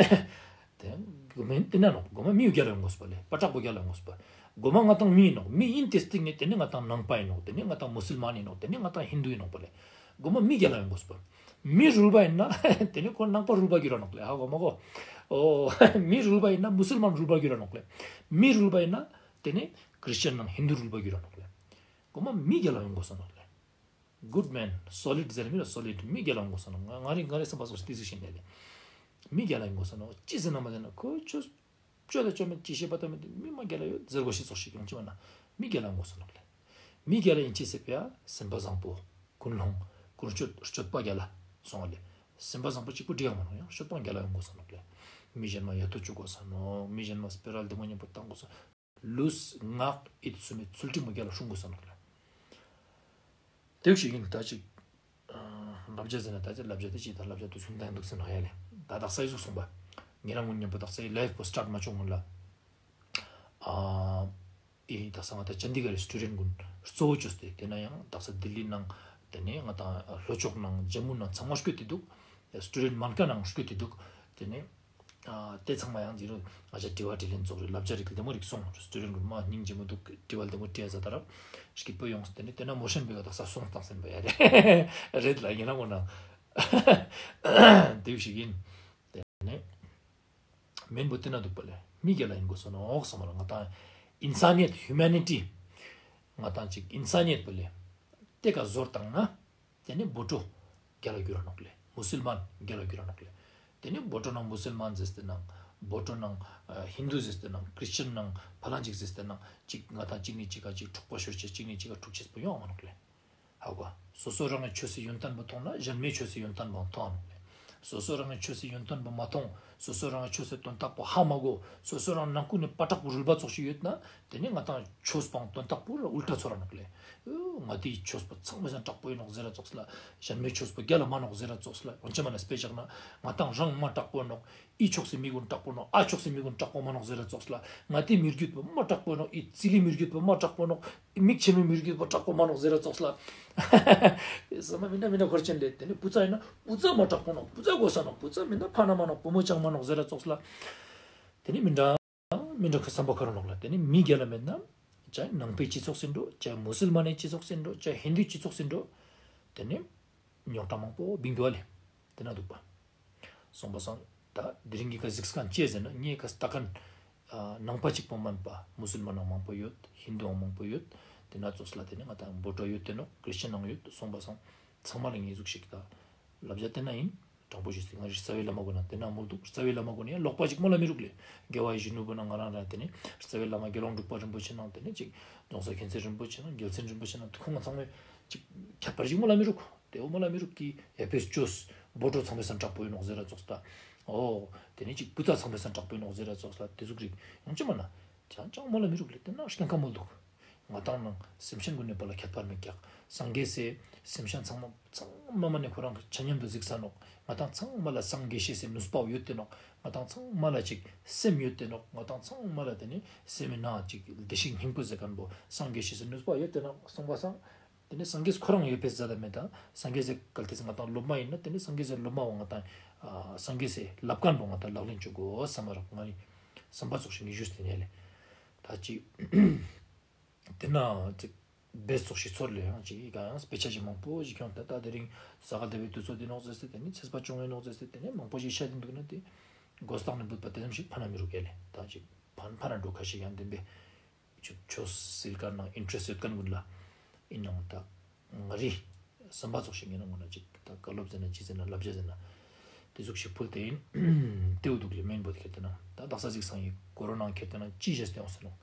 ཏེ་གོ་མེན་ཏེ་ན་ནོག་གོ་མ་མི་ཡུ་རྒྱལ་ལ་ཡོང་གོས་པ་ལེ། པ་དྲག་པོ་རྒྱལ་ལ་ཡོང་གོས་པ། གོ་མ་ང་དང་མི་ཨིན་ནོག་མི་ཨིན་ཏེ་སྟིང་ནེ་ཏེ་ནེ་ང་དང་ནང་པ་ཨིན་ནོག་ཏེ་ནེ་ང་དང་མུ་སུལ་མཱན་ཨིན་ནོག་ཏེ་ནེ་ང་དང་ཧིན་དུ་ཨིན་ནོག་པ་ལེ། གོ་མ་མི་རྒྱལ་ལ་ཡོང་གོས་པ། མི་རུལ་བ་ཨིན་ན་ཏེ་ནེ་ཁོ་ནང་པ་རུལ་བ་གྱུར་ར་ནོག་ལེ། ཧ་གོ་མ་གོ། ཨོ་མི་རུལ་བ་ཨིན་ན་མུ་སུལ་མཱན་རུལ་བ་གྱུར་ར་ནོག་ལེ། མི་རུལ་བ་ཨིན་ན་ཏེ་ནེ་ཁྲིས་ཅན་ནང་ཧིན་དུ་རུལ་བ་གྱུར་ར་ནོག་ལེ། གོ་མ་མི་རྒྱལ་ལ་ཡོང་གོས་ས་ནོག་ལེ། Good man, solid ཟེར་མི་ལ་སོ་ལིཌ། མི་རྒྱལ་ལ་ཡོང་གོས་ས་ནོག་ང་ང་རི་ང་རི་སེམས་པ་སོ་སྟེ་ཟིག་ཤེས་ནེ་ལེ། མི་རྒྱལ་ལ་ཡོང་གོས་ས་ནོག་ཅི་ཟེར་ན་མ་ཟེར་ན་ཁོ་ཆོས་ཅོ་ལ་ཅོ་མེད་ཅི་ཤེས་པ་ད་མེད་མི་མ་རྒྱལ་ལ་ཡོད་ཟེར་གོས་ཤེས་ཙོགས་ཤིག་ཡོང་ཅི་མ་ན་མི་རྒྱལ་ལ་ཡོང་གོས་ས་ནོག་ལེ། མི་རྒྱལ་ལ་ཡིན་ཅི་ཟེར་པ་ཡ་སེམས་པ་བཟང་པོ་ཀུན་སློང་ཀུན་སྤྱོད་སྤྱོད་པ་རྒྱལ་ལ་སོང་བ་ལེ། སེམས་པ་བཟང་པོ་གཅིག་པོ་འགྲིག་ཡ་མ་ནོག་ཡང་སྤྱོད་པ་རྒྱལ་ལ་ཡོང་གོས་ས་ནོག་ལེ། མི་གཞན་མ་ཡ་ཏོ་ཅོ་གོས་ས་ནོག་མི་གཞན་མ་སྤེ་ར་བདེ་མོ་ཉམ་པོ་བཏང་གོས་ས། ལུས་ངག་ཡིད་གསུམ་མི་ཚུལ་ཁྲིམས་མ་རྒྱལ་ལ་སྲུང་གོས་ས་ནོག་ལེ། ཏེ་ཟུག་ཤིག་ཨིན། ད་ཅིག་ལབ་བྱ་ཟེར་ན་ད་ཅིག་ལབ་བྱ་ཏེ་ཅིག་ད་ལབ་བྱ་ཏུ་སུན་ཏང་འདུག་ཟེར་ནོག་ཡ་ལེ། ད་དག་ས་ཨི་ཟུག་སོང་པ། ཉེ་རང་ངུན་ཉམ་པོ་དག་ས་ཨི་ལའིབ་པོ་སི་ཊཱརྚ་མ་ཅོ་སྔུན་ལ། ཨ་ཨི་དག་ས་ང་ཏང་ཅན་དི་གར་རི་སི་ཊུ་ཌེན་གུན་གཙོ་བོ་ཅོས་ཏེ་ཏེ་ན་ཡང་དག་ས་ལྡི་ལི་ནང་ཏེ་ནེ་ང་ཏང་ལྷོ་ཕྱོགས་ནང་ཇམ་མུ་ནང་ཚང་མ་སྐྱོད་དེ་དུག། སི་ཊུ་ཌེན་མན་ཁན་ནང་སྐྱོད་དེ་དུག། ཏེ་ནེ་ཨ་ཏེ་ཚང་མ་ཡང་ཏེ་རུ་ང་ཅ་དྲི་བ་དྲིས་ལན་ཙོགས་རེ་ལབ་ཅ་རེ་ལྡེ་མོ་རིག་སོང་། སི་ཊུ་ཌེན་གུན་མ་སྙིང་རྗེ་མོ་དུག། དྲི་བ་ལྡེ་མོ་དྲི་ཡ་ཟ་ད་ར་སྐྱིད་པོ་ཡོངས། ཏེ་ནེ་ཏེ་ན་མོ་ཤན་པེ་ག་དག་ས་སོང་སྟངས་སེན་པ་ཡ་རེད། རེད་ལ་ཡིན་ན་མོ་ན་དེ་བོ་ཞིག་ཡིན། ཏེ་ནེ་མེན་པོ་ཏེ་ན་དུག་པ་ལེ། མི་རྒྱལ་ལ་ཡིན་དགོས་སོ་ནོག་སམ་ལ། ང་ཏང་ཨིན་སཱ་ནི་ཡད་ཧིའུ་མེ་ནི་ཊི། ང་ཏང་ཅིག་ཨིན་སཱ་ནི་ཡད་པོ་ལེ། ཏེ་ཀ་ཟོར་ཏང་ན་ཏེ་ནེ་བོ་ཊོ་རྒྱལ་ལ་གྱུར་ར་ནོག་ལེ། མུ་སུལ་མཱན་རྒྱལ་ལ་གྱུར་ར་ནོག་ལེ། ཏེ་ནེ་བོ་ཊོ་ནང་མུ་སུལ་མཱན་ཟེར་ཏེ་ནང་བོ་ཊོ་ནང་ཨ་ཧིན་དུ་ཟེར་ཏེ་ནང་ཁྲིས་ཅན་ནང་ཕ་ལང་ཅིག་ཟེར་ཏེ་ནང་ཅིག་ང་ཏང་ཅིག་ནེ་ཅིག་ག་ཅིག་འཁྲུག་པ་ཤོར་ཅེས་ཅིག་ནེ་ཅིག་ག་འཁྲུག་ཅེས་པོ་ཡོང་ང་ནོག་ལེ། ཧ་གོ། སོ་སོ་རང་གི་ཆོས་སི་ཡོན་ཏན་པོ་མཐོང་ན་གཞན་མའི་ཆོས་སི་ཡོན་ཏན་པོ་མཐོང་ང་ནོག་ལེ། སོ་སོ་རང་གི་ཆོས་སི་ཡོན་ཏན་པོ་མ་མཐོང་། སོ་སོ་རང་གི་ཆོས་སི་དོན་དག་པོ་ཧ་མ་གོ། སོ་སོ་རང་ནང་ཁུལ་ནེ་པ་ཏྲག་པོ་རུལ་པ་ཙོགས་ཤིག་ཡོད་ན་ཏེ་ནེ་ང་ཏང་ཆོས་པོའང་དོན་དག་པོ་ར་ཨུལ་ཊ་ཚོར་ར་ནོག་ལེ། ཨོ་ང་ཏིའི་ཆོས་པོ་ཚང་མའི་སང་དྲག་པོ་ཡིན་ནོག་ཟེར་ར་ཙོགས་ལ། གཞན་མའི་ཆོས་པོ་རྒྱལ་ལ་མ་ནོག་ཟེར་ར་ཙོགས་ལ། འོན་ཅི་མ་ན་དཔེ་བཞག་ན་ང་ཏང་རང་མ་དྲག་པོ་ནོག། འི་ཕྱོགས་སི་མི་གུན་དྲག་པོ་ནོག། ཨ་ཕྱོགས་སི་མི་གུན་དྲག་པོ་མ་ནོག་ཟེར་ར་ཙོགས་ལ། ང་ཏིའི་མི་རྒྱུད་པོ་མ་དྲག་པོ་ནོག། འི་ཙི་ལི་མི་རྒྱུད་པོ་མ་དྲག་པོ་ནོག། མིག་ཆེན་མོའི་མི་རྒྱུད་པོ་དྲག་པོ་མ་ནོག་ཟེར་ར་ཙོགས་ལ། ས་མ་མི་འདྲ་མི་འདྲ་འཁོར་ཅན་ལེ། ཏེ་ནེ་བུ་ཚ་ཡིན་ན་བུ་ཚ་མ་དྲག་པོ་ནོག། བུ་ཚ་གོ་ས་ནོག། བུ་ཚ་མི་འདྲ་ཕ་ན་མ་ནོག། བུ་མོ་ཅང་མ་ནོག་ཟེར་ར་ཙོགས་ལ། ཏེ་ནེ་མི་འདྲ་མི་འདྲ་ཁ་སམ་པ་ཁ་རུ་ནོག་ལ། ཏེ་ནེ་མི་རྒྱལ་ལ་མེད་ན་ཅ་ནང་པའི་སྤྱི་ཚོགས་སི་འགྲོ་ཅ་མུ་སུལ་མཱན་ནི་སྤྱི་ཚོགས་སི་འགྲོ་ཅ་ཧིན་དུའི་སྤྱི་ཚོགས་སི་འགྲོ་ཏེ་ནེ་རྙོག་དྲ་མང་པོ་བིང་དུག་པ་ལེ། ཏེ་ན་དུག་པ། སོང་པ་སང་ད་དེ་རིང་གི་ཀ་གཟིགས་ཁན་ཅི་ཟེར་ན་ངའི་ཀ་ལྟ་ཁན་ཨ་ནང་པ་ཅིག་པོ་མན་པ་མུ་སུལ་མཱན་ནང་མང་པོ་ཡོད། ཧིན་དུའང་མང་པོ་ཡོད། ཏེ་ན་ཙོགས་ལ་ཏེ་ནེ་ང་ཏང་བོ་ཊོ་ཡོད་དེ་ནོག། ཁྲིས་ཅན་ནང་ཡོད། སོང་པ་སང་ཚང་མ་ལ་ངའི་ཟུག་ཤིག་ད་ལབ་ཞ་ཏེ་ན་ཡིན། དྲང་པོ་ཞུས་ཏེ་ང་རི་རྩ་བའི་བླ་མ་གུན་ན་ཏེ་ན་མོལ་དུག། རྩ་བའི་བླ་མ་གུན་ན་ཡང་ལོག་པ་ཅིག་མོལ་ལ་མི་རུག་ལེ། དགེ་བ་ཡི་གཞོན་ནུ་བོ་ན་ང་རང་རང་ཏེ་ནེ་རྩ་བའི་བླ་མ་དགེ་སློང་འབྲུག་པ་རིན་པོ་ཆེ་ནང་ཏེ་ནེ་ཅིག་རྫོང་གསར་མཁྱེན་བརྩེ་རིན་པོ་ཆེ་ནང་རྒྱལ་མཚན་རིན་པོ་ཆེ་ནང་ཁོང་ཚང་མས་ཅིག་ཁྱད་པར་ཅིག་མོལ་ལ་མི་རུག། ཏེ་བོ་མོལ་ལ་མི་རུག་གི་ཡ་ཕེས་ཅོས་བོ་ཊོ་ཚང་མའི་སང་དྲག་པོ་ཡིན་ནོག་ཟེར་ར་ཙོགས་ལ། འོ་ཏེ་ནེ་ཅིག་བུ་ཚ་ཚང་མའི་སང་དྲག་པོ་ཡིན་ནོག་ཟེར་ར་ཙོགས་ལ། ཏེ་ཟུག་རིག་ཡང་ཅི་མ་ན་ཅང་ཅང་མོལ་ལ་མི་རུག་ལེ། ཏེ་ན་སྐྱང་ཁ་མོལ་དུག། ང་ཏང་ནང་སེམས་ཅན་གུན་ནི་བར་ལ་ཁྱད་པར་མེད་ཀྱག། སངས་རྒྱས་སི་སེམས་ཅན་ཚང་མ་ཚང་མ་མ་ནེ་ཁོ་རང་ཆ་མཉམ་དུ་གཟིགས་ས་ནོག། ང་ཏང་ཚང་མ་ལ་སངས་རྒྱས་ཤེས་སི་ནུས་པ་ཡོད་དེ་ནོག། ང་ཏང་ཚང་མ་ལ་ཅིག་སེམས་ཡོད་དེ་ནོག། ང་ཏང་ཚང་མ་ལ་ཏེ་ནེ་སེམས་མི་ནང་ཅིག་བདེ་གཤེགས་སྙིང་པོ་ཟེར་ཁན་བོ་སངས་རྒྱས་ཤེས་སི་ནུས་པ་ཡོད་དེ་ནོག། སོང་པ་སང་ཏེ་ནེ་སངས་རྒྱས་ཁོ་རང་ཡོད་པའི་ཟ་ད་མེད་ད། སངས་རྒྱས་སི་གལ་ཏེ་ང་ཏང་སློབ་མ་ཡིན་ན་ཏེ་ནེ་སངས་རྒྱས་སི་སློབ་མ་བོ་ང་ཏང་ཨ་སངས་རྒྱས་སི་ལབ་ཁན་བོ་ང་ཏང་ལག་ལེན་ཅོ་དགོས་སམ་མ་རག་ང་ནི་སམ་པ་ཙོགས་ཤིག་ངས་ཞུས་ཏེ་ནེ་ལེ། ད་ཅི་ཏེ་ན་ཅིག་བེས་ཙོགས་ཤིག་ཚོར་ལེ། ཡང་ཅིག་ཡི་ག་ཡང་དཔེ་ཆ་ཞིག་མང་པོ་ཞིག་ཁྱོང་ད། ད་དེ་རིང་ས་ག་ཟླ་བའི་དུས་ཚོད་དེ་ནོག་ཟེར་ཏེ་ཏེ་ནེ་ཚེས་པ་བཅོ་ལྔ་ནོག་ཟེར་ཏེ་ཏེ་ནེ་མང་པོ་ཞིག་ཤད་དེ་དུག་ན་ཏེ་མགོ་བཏང་ནེ་བུད་པ་ཏེ་ཙམ་ཞིག་ཕན་ན་མི་རུག་ཡ་ལེ། ད་ཅིག་ཕན་ཕན་ན་འགྲོ་ཁ་ཤས་ཡང་བདེན་པས། ཆོས་ཆོས་སིལ་ཁན་ནང་ཨིན་ཊྲེསྚ་ཡོད་ཁན་གུན་ལ་ཨིན་ནའང་ད་ང་རི་སམ་པ་ཙོགས་ཤིག་ཨིན་ན་ངོ་ན་ཅིག་ད་བཀའ་སློབ་ཟེར་ན་ཅི་ཟེར་ན་ལབ་ཞ་ཟེར་ན་ཏེ་ཟུག་ཤིག་ཕུལ་ཏེ་ཨིན། ཏེ་བོ་དུག་ལེ། མེན་བོ་ཁྱེར་ཏེ་ན་ད་དག་ས་གཟིགས་སང་ཡི་ཀོ་རོ་ན་ཁྱེར་ཏེ་ན་ཅི་ཞེས་ཏེ་ཡོང་ཟེར་ནོག།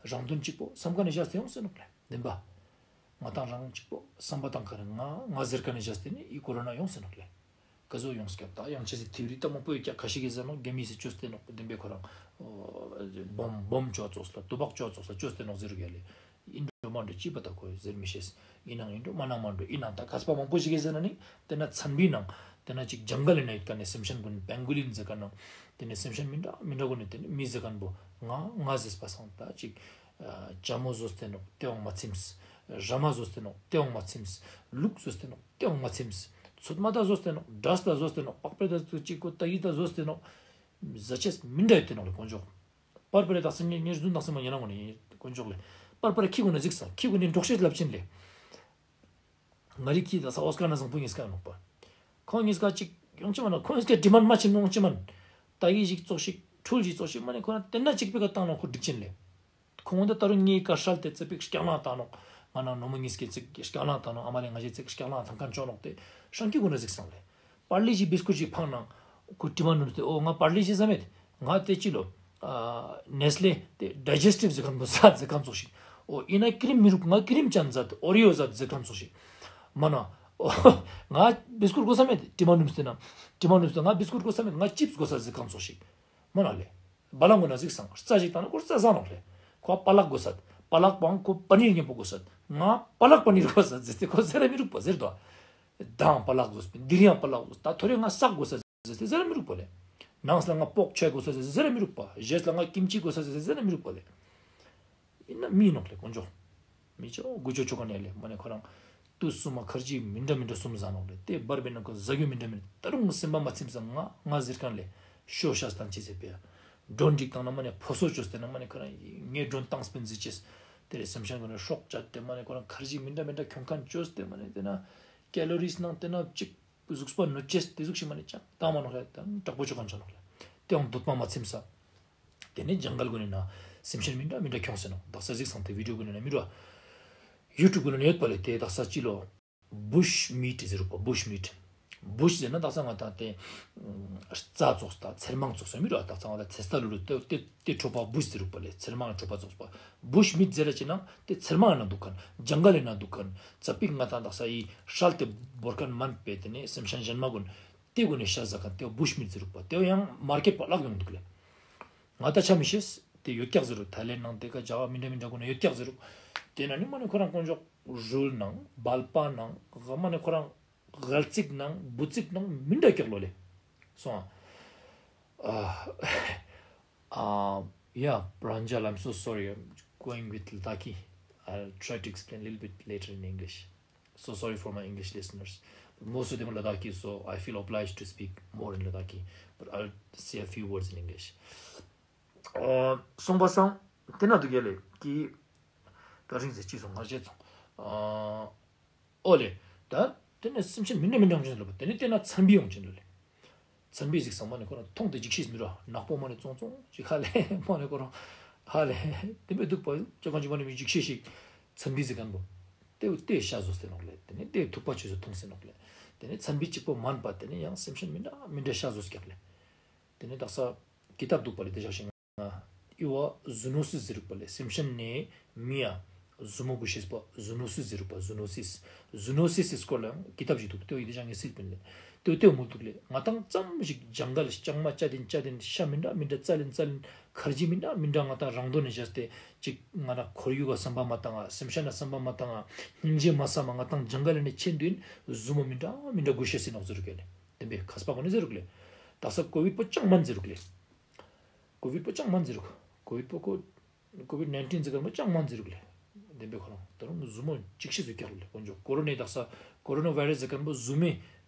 རང་དོན་ཅིག་པོ་སམ་ཁན་ནི་ཞེས་ཏེ་ཡོང་ཟེར་ནོག་ལེ། བདེན་པ། ང་ཏང་རང་ཅིག་པོ་སམ་པ་ཏང་ཁན་ནི་ང་ང་ཟེར་ཁན་ནི་ཞེས་ཏེ་ནི་ཡི་ཀོ་རོ་ན་ཡོང་ཟེར་ནོག་ལེ། ཀ་ཟུག་ཡོངས་ཀྱག། ད་ཡང་ཅི་སི་ཐིའོ་རི་ད་མང་པོ་ཡོད་ཀྱག། ཁ་ཤས་ཀྱིས་ཟེར་ནོག་རྒྱ་མི་སི་ཅོས་ཏེ་ནོག་བདེན་པའི་ཁོ་རང་བོམ་བོམ་ཅོ་ཙོགས་ལ་ཏུ་བག་ཅོ་ཙོགས་ལ་ཅོས་ཏེ་ནོག་ཟེར་རུ་ཡ་ལེ། ཨིན་འགྲོ་མ་འགྲོ་ཅི་པ་ད་ཁོ་ཟེར་མི་ཤེས། ཨིན་ནའང་ཨིན་འགྲོ་མ་ནའང་མ་འགྲོ། ཨིན་ནའང་ད་མཁས་པ་མང་པོ་ཞིག་གིས་ཟེར་ན་ནི་ཏེ་ན་ཚན་པའི་ནང་ཏེ་ན་ཅིག་ཇང་གལ་ལི་ན་ཡོད་ཁན་ནི་སེམས་ཅན་གུན་པེང་གུ་ལིན་ཟེར་ཁན་ནང་ཏེ་ནི་སེམས་ཅན་མི་འདྲ་མི་འདྲ་གུན་ནི་ཏེ་ནི་མི་ཟེར་ཁན་བོ་ང་ང་ཟེར་པ་སང་ད་ཅིག་ལྕམ་མོ་ཟོས་ཏེ་ནོག་ཏེའང་མ་ཚིམས། ར་མ་ཟོས་ཏེ་ནོག་ཏེའང་མ་ཚིམས། ལུག་ཟོས་ཏེ་ནོག་ཏེའང་མ་ཚིམས། ཚོད་མ་ད་ཟོས་ཏེ་ནོག་འབྲས་ད་ཟོས་ཏེ་ནོག་པགས་པའི་ད་ཟོས་ཏེ་ཅིག་གོ་ཏ་གི་ད་ཟོས་ཏེ་ནོག་ཟ་ཆས་མི་འདྲ་ཡོད་ཏེ་ནོག་ལེ་དཀོན་མཆོག། པར་པར་རེ་དག་ས་ངེ་ངེ་རྫུན་དག་ས་མ་ཉན་ན་ངོ་ནི་དཀོན་མཆོག་ལེ། པར་པར་རེ་ཁྱི་གུན་ན་གཟིགས་སང་ཁྱི་གུན་ནི་འབྲོག་ཤེས་ལབ་ཅན་ལེ། ང་རི་ཁྱི་དག་ས་ཨོ་སྐར་ན་བཟང་པོ་ཉིས་ཀ་ནོག་པ། ཁོང་ཉིས་ཀ་ཅིག་ཡོང་ཅི་མ་ན་ཁོང་ཉིས་ཀ་ཌི་མཱནྜ་མ་ཆེན་མོ་ཡོང་ཅི་མ་ན། ཏ་གི་ཞིག་ཙོགས་ཤིག་འཕྲུལ་ཞིག་ཙོགས་ཤིག་མ་ནེ་ཁོ་ན་ཏེ་ན་ཅིག་པེ་ཀ་བཏང་ན་ཁོ་འགྲིག་ཅན་ལེ། ཁོང་ད་ད་རུང་ངའི་ཀ་ཧྲལ་ཏེ་ཙི་པིག་སྐྱག་ལང་བཏང་ནོག། ང་ན་ནོ་མོ་ཉིས་ཀའི་ཙིག་སྐྱག་ལང་བཏང་ནོག། ཨ་མ་ལེ་ང་ཞེ་ཙིག་སྐྱག་ལང་བཏང་ཁན་ཅོ་ནོག་ཏེ་ཧྲང་ཀི་གུན་ན་གཟིགས་སང་ལེ། པར་ལི་ཞིག་བིས་ཀུཊ་ཞིག་ཕང་ན་ཁོ་དྲི་མ་ནུམས་ཏེ་ཨོ་ང་པར་ལི་ཞིག་ཟ་མེད། ང་ཏེ་ཅི་ལོ་ནེས་ལེ་ཏེ་ཌའི་ཇེས་ཊིབ་ཟེར་ཁན་བོ་ཟ་ཟེར་ཁན་ཙོགས་ཤིག། ཨོ་ཨིན་ན་ཀི་རིམ་མི་རུག། ང་ཀི་རིམ་ཅན་ཟ་ཨོ་རི་ཨོ་ཟ་ཟེར་ཁན་ཙོགས་ཤིག། མ་ན་ཨོ་ང་བིས་ཀུཊ་གོས་ས་མེད། དྲི་མ་ནུམས་ཏེ་ན་དྲི་མ་ནུམས་ཏེ་ང་བིས་ཀུཊ་གོས་ས་མེད། ང་ཅིབས་གོས་ས་ཟེར་ཁན་ཙོགས་ཤིག། མ་ན་ལེ། བ་ལང་གུན་ན་གཟིགས་སང་རྩ་ཞིག་བཏང་ན་ཁོ་རྩ་ཟ་ནོག་ལེ། ཁོ་པ་ལག་གོས་ས། པ་ལག་པོའང་ཁོ་པ་ནིར་ཉམ་པོ་གོས་ས། ང་པ་ལག་པ་ནིར་གོས་ས་ཟེར་ཏེ་ཁོ་ཟེར་ར་མི་རུག་པ་ཟེར་དོ། དང་པ་ལག་གོས་པ་འདིར་ཡང་པ་ལག་གོས་ད་ཐོ་རེ་ང་སག་གོས་ས་ཟེར་ཏེ་ཟེར་ར་མི་རུག་པ་ལེ། ནངས་ལ་ང་པོག་ཆོས་གོས་ས་ཟེར་ཏེ་ཟེར་ར་མི་རུག་པ། ཞེས་ལ་ང་ཀིམ་ཅི་གོས་ས་ཟེར་ཏེ་ཟེར་ར་མི་རུག་པ་ལེ། ཡིན་ན་མི་ནོག་ལེ་དཀོན་མཆོག་མི་ཆོ་དགུ་ཆོ་ཆོ་ག་ནས་ལེ་མ་ནེ་ཁོ་རང་དུས་གསུམ་མ་ཁར་ཇི་མི་འདྲ་མི་འདྲ་གསུམ་ཟ་ནོག་ལེ། དེ་བར་བེ་ན་ཁོ་ཟ་རྒྱུ་མི་འདྲ་མི་འདྲ་ད་རུང་སེམས་པ་མ་ཚིམས་ས་ང་ང་ཟེར་མཁན་ལེ་ཤོ་ཤ་སྟན་ཅི་ཟེར་པེ་ཡ། མགྲོན་འགྲིག་བཏང་ན་མ་ནེ་ཕོ་སོ་ཅོས་ཏེ་ན་མ་ནེ་ཁོ་རང་ངའི་མགྲོན་བཏང་སྤེན་ཟི་ཅེས། དེ་རེ་སེམས་ཤན་གོ་ནེ་སྲོག་བཅད་དེ་མ་ནེ་ཁོ་རང་ཁར་ཇི་མི་འདྲ་མི་འདྲ་ཁྱོང་མཁན་ཅོས་ཏེ་མ་ནེ་དེ་ན་ཀེ་ལོ་རིས་ནང་དེ་ན་ཅིག་གཟུགས་པོ་གནོད་ཅེས་དེ་ཟུག་ཞིག་མ་ནེ་ཅང་བཏང་མ་ནོག་ལེ། དྲག་པོ་ཆོ་ག་ཆ་ནོག་ལེ། དེ་ཡང་འདོད་པ་མ་ཚིམས་ས། དེ་ནས་ཇང་གལ་གུན་ནི་ན་སེམས་ཤན་མི་འདྲ་མི་འདྲ་ཁྱོངས་སེ་ནོག། དག་ས་གཟིགས་སང་དེ་བི་ཌིའོ་གུན་ནི་ན་མི་རུ་ཡུ་ཊུབ་གུན་ནི་ཡོད་པ་ལེ། དེ་དག་ས་ཅི་ལོ་བུཤ་མིཊ་ཟེར་རུག་པ། བུཤ་མིཊ། བུཤ་ཟེར་ན་དག་ས་ང་ཏང་དེ་རྩྭ་ཙོགས་ད་ཚེར་མང་ཙོགས་སེ་མི་རུ། དག་ས་ང་ཏང་ཚེ་སྟ་ལུ་ལུ་དེ་དེ་དེ་ཁྲོ་པ་བུཤ་ཟེར་རུག་པ་ལེ། ཚེར་མང་ཁྲོ་པ་ཙོགས་པ། བུཤ་མིཊ་ཟེར་ར་ཅི་ན་དེ་ཚེར་མང་ན་འདུག་མཁན། ཇང་གལ་ན་འདུག་མཁན། ཙ་པིག་ང་ཏང་དག་ས་ཡི་སྲལ་དེ་བོར་མཁན་མན་པའི་དེ་ནས་སེམས་ཤན་ཞན་མ་གུན་དེ་གུན་ནི་ཤ་ཟ་མཁན་དེ་བུཤ་མིཊ་ཟེར་རུག་པ། དེ་ཡང་མར་ཀེཊ་པ་ལག་ཡོང་འདུག་ལེ། ང་ད་ཆ་མི་ཤེས། དེ་ཡོད་ཀྱག་ཟེར་རུག། ཐའི་ལེནཌ་ནང་དེ་ཀ་ཇག་མི་འདྲ་མི་འདྲ་གུན་ན་ཡོད་ཀྱག་ཟེར་རུག། དེ་ན་ནི་མ་ནེ་ཁོ་རང་དཀོན་མཆོག་རུལ་ནང་བལ་པ་ནང་མ་ནེ་ཁོ་རང་གལ་ཚིག་ནང་བུ་ཚིག་ནང་མི་འདྲ་ཀྱག་ལོ་ལེ། སོང་ཨ། Uh, yeah, Pranjal, I'm so sorry. I'm going with Ladakhi. I'll try to explain a little bit later in English. So sorry for my English listeners. But most of them are Ladakhi, so I feel obliged to speak more in Ladakhi. But I'll say a few words in English. Uh, སོང་པ་སང་དེ་ན་དུ་ག་ལེ་ཀི་ད་རིང་ཟེར་ཅི་སོང་ང་རྗེ་སོང་། ཨོ་ལེ། ད་དེ་ནས་སེམས་ཅན་མི་འདྲ་མི་འདྲ་ཡོང་ཅན་ལོ། དེ་ནས་དེ་ན་ཚན་བི་ཡོང་ཅན་ལོ་ལེ། ཚན་བི་ཟིག་སང་མ་ནེ་ཁོ་རང་མཐོང་དེ་འཇིགས་ཤེས་མི་ར། ནག་པོ་མ་ནེ་ཙོང་ཙོང་ཅིག་ཧ་ལེ་མ་ནེ་ཁོ་རང་ཧ་ལེ་དེ་མི་འདུག་པ། ཅོ་གང་ཅིག་མ་ནེ་མི་འཇིགས་ཤེས་ཤིག་ཚན་བི་ཟིག་མཁན་པོ། དེ་དེ་ཤ་ཟོས་ཏེ་ནོག་ལེ། དེ་ནས་དེ་ཐུག་པ་ཆོས་སུ་མཐོང་སེ་ནོག་ལེ། དེ་ནས་ཚན་བི་གཅིག་པོ་མན་པ་དེ་ནས་ཡང་སེམས་ཅན་མི་འདྲ་མི་འདྲ་ཤ་ཟོས་ཀྱག་ལེ། དེ་ནས་དག་ས་ཀི་ཏབ་འདུག་པ་ལེ། དེ་ཞག་ཤིང་ཨི་བ་ཟུ་ནོ་སིས་ཟེར་རུག་པ་ལེ། སེམས་ཅན་ནས་མི་ཡ་ཟུ་མོ་གུ་ཤེས་པ་ཟུ་ནོ་སིས་ཟེར་རུག་པ། ཟུ་ནོ་སིས། ཟུ་ནོ་སིས་སི་སྐོར་ལ་ཡང་ཀི་ཏབ་ཞིག་འདུག། དེ་བོ་ཡི་དེ་ཞག་ངས་སིལ་པིན་ལེ། དེ་བོ་དེ་བོ་མོལ་འདུག་ལེ། ང་ཏང་ཙམ་ཞིག་ཇང་གལ་ལྕང་མ་བཅད་དེན་བཅད་དེན་ཤ་མི་འདྲ་མི་འདྲ་རྩ་ལེན་རྩ་ལེན་ཁར་ཇི་མི་འདྲ་མི་འདྲ་ང་ཏང་རང་དོན་ནས་བཞག་སྟེ་ཅིག་ང་ན་ཁོར་ཡུག་ག་བསམ་པ་མ་བཏང་ང་། སེམས་ཤ་ན་བསམ་པ་མ་བཏང་ང་། སྙིང་རྗེ་མ་བསམ་ང་། ང་ཏང་ཇང་གལ་ནས་ཆེན་དུ་ཡིན་ཟུ་མོ་མི་འདྲ་མི་འདྲ་གུ་ཤེས་སེ་ནོག་ཟེར་རུག་ལེ། དེ་བོ་མཁས་པ་གུན་ནི་ཟེར་རུག་ལེ། དག་ས་ཀོ་བིཌ་པོ་ཅང་མན་ཟེར་རུག་ལེ། ཀོ་བིཌ་པོ་ཅང་མན་ཟེར་རུག། ཀོ་བིཌ་པོ་ཀོ་ཀོ་བིཌ་ནའིན་ཊིན་ཟེར་མཁན་པོ་ཅང་མན་ཟེར་རུག་ལེ། དེ་བོ་ཁོ་རང་ད་རུང་ཟུ་མོ་ཅིག་ཤེས་ཟེར་ཀྱག་ལེ། དཀོན་མཆོག་ཀོ་རོ་ནའི་དག་ས་ཀོ་རོ་ན་བྷའི་རས་ཟེར་མཁན་པོ་ཟུ་མོའི་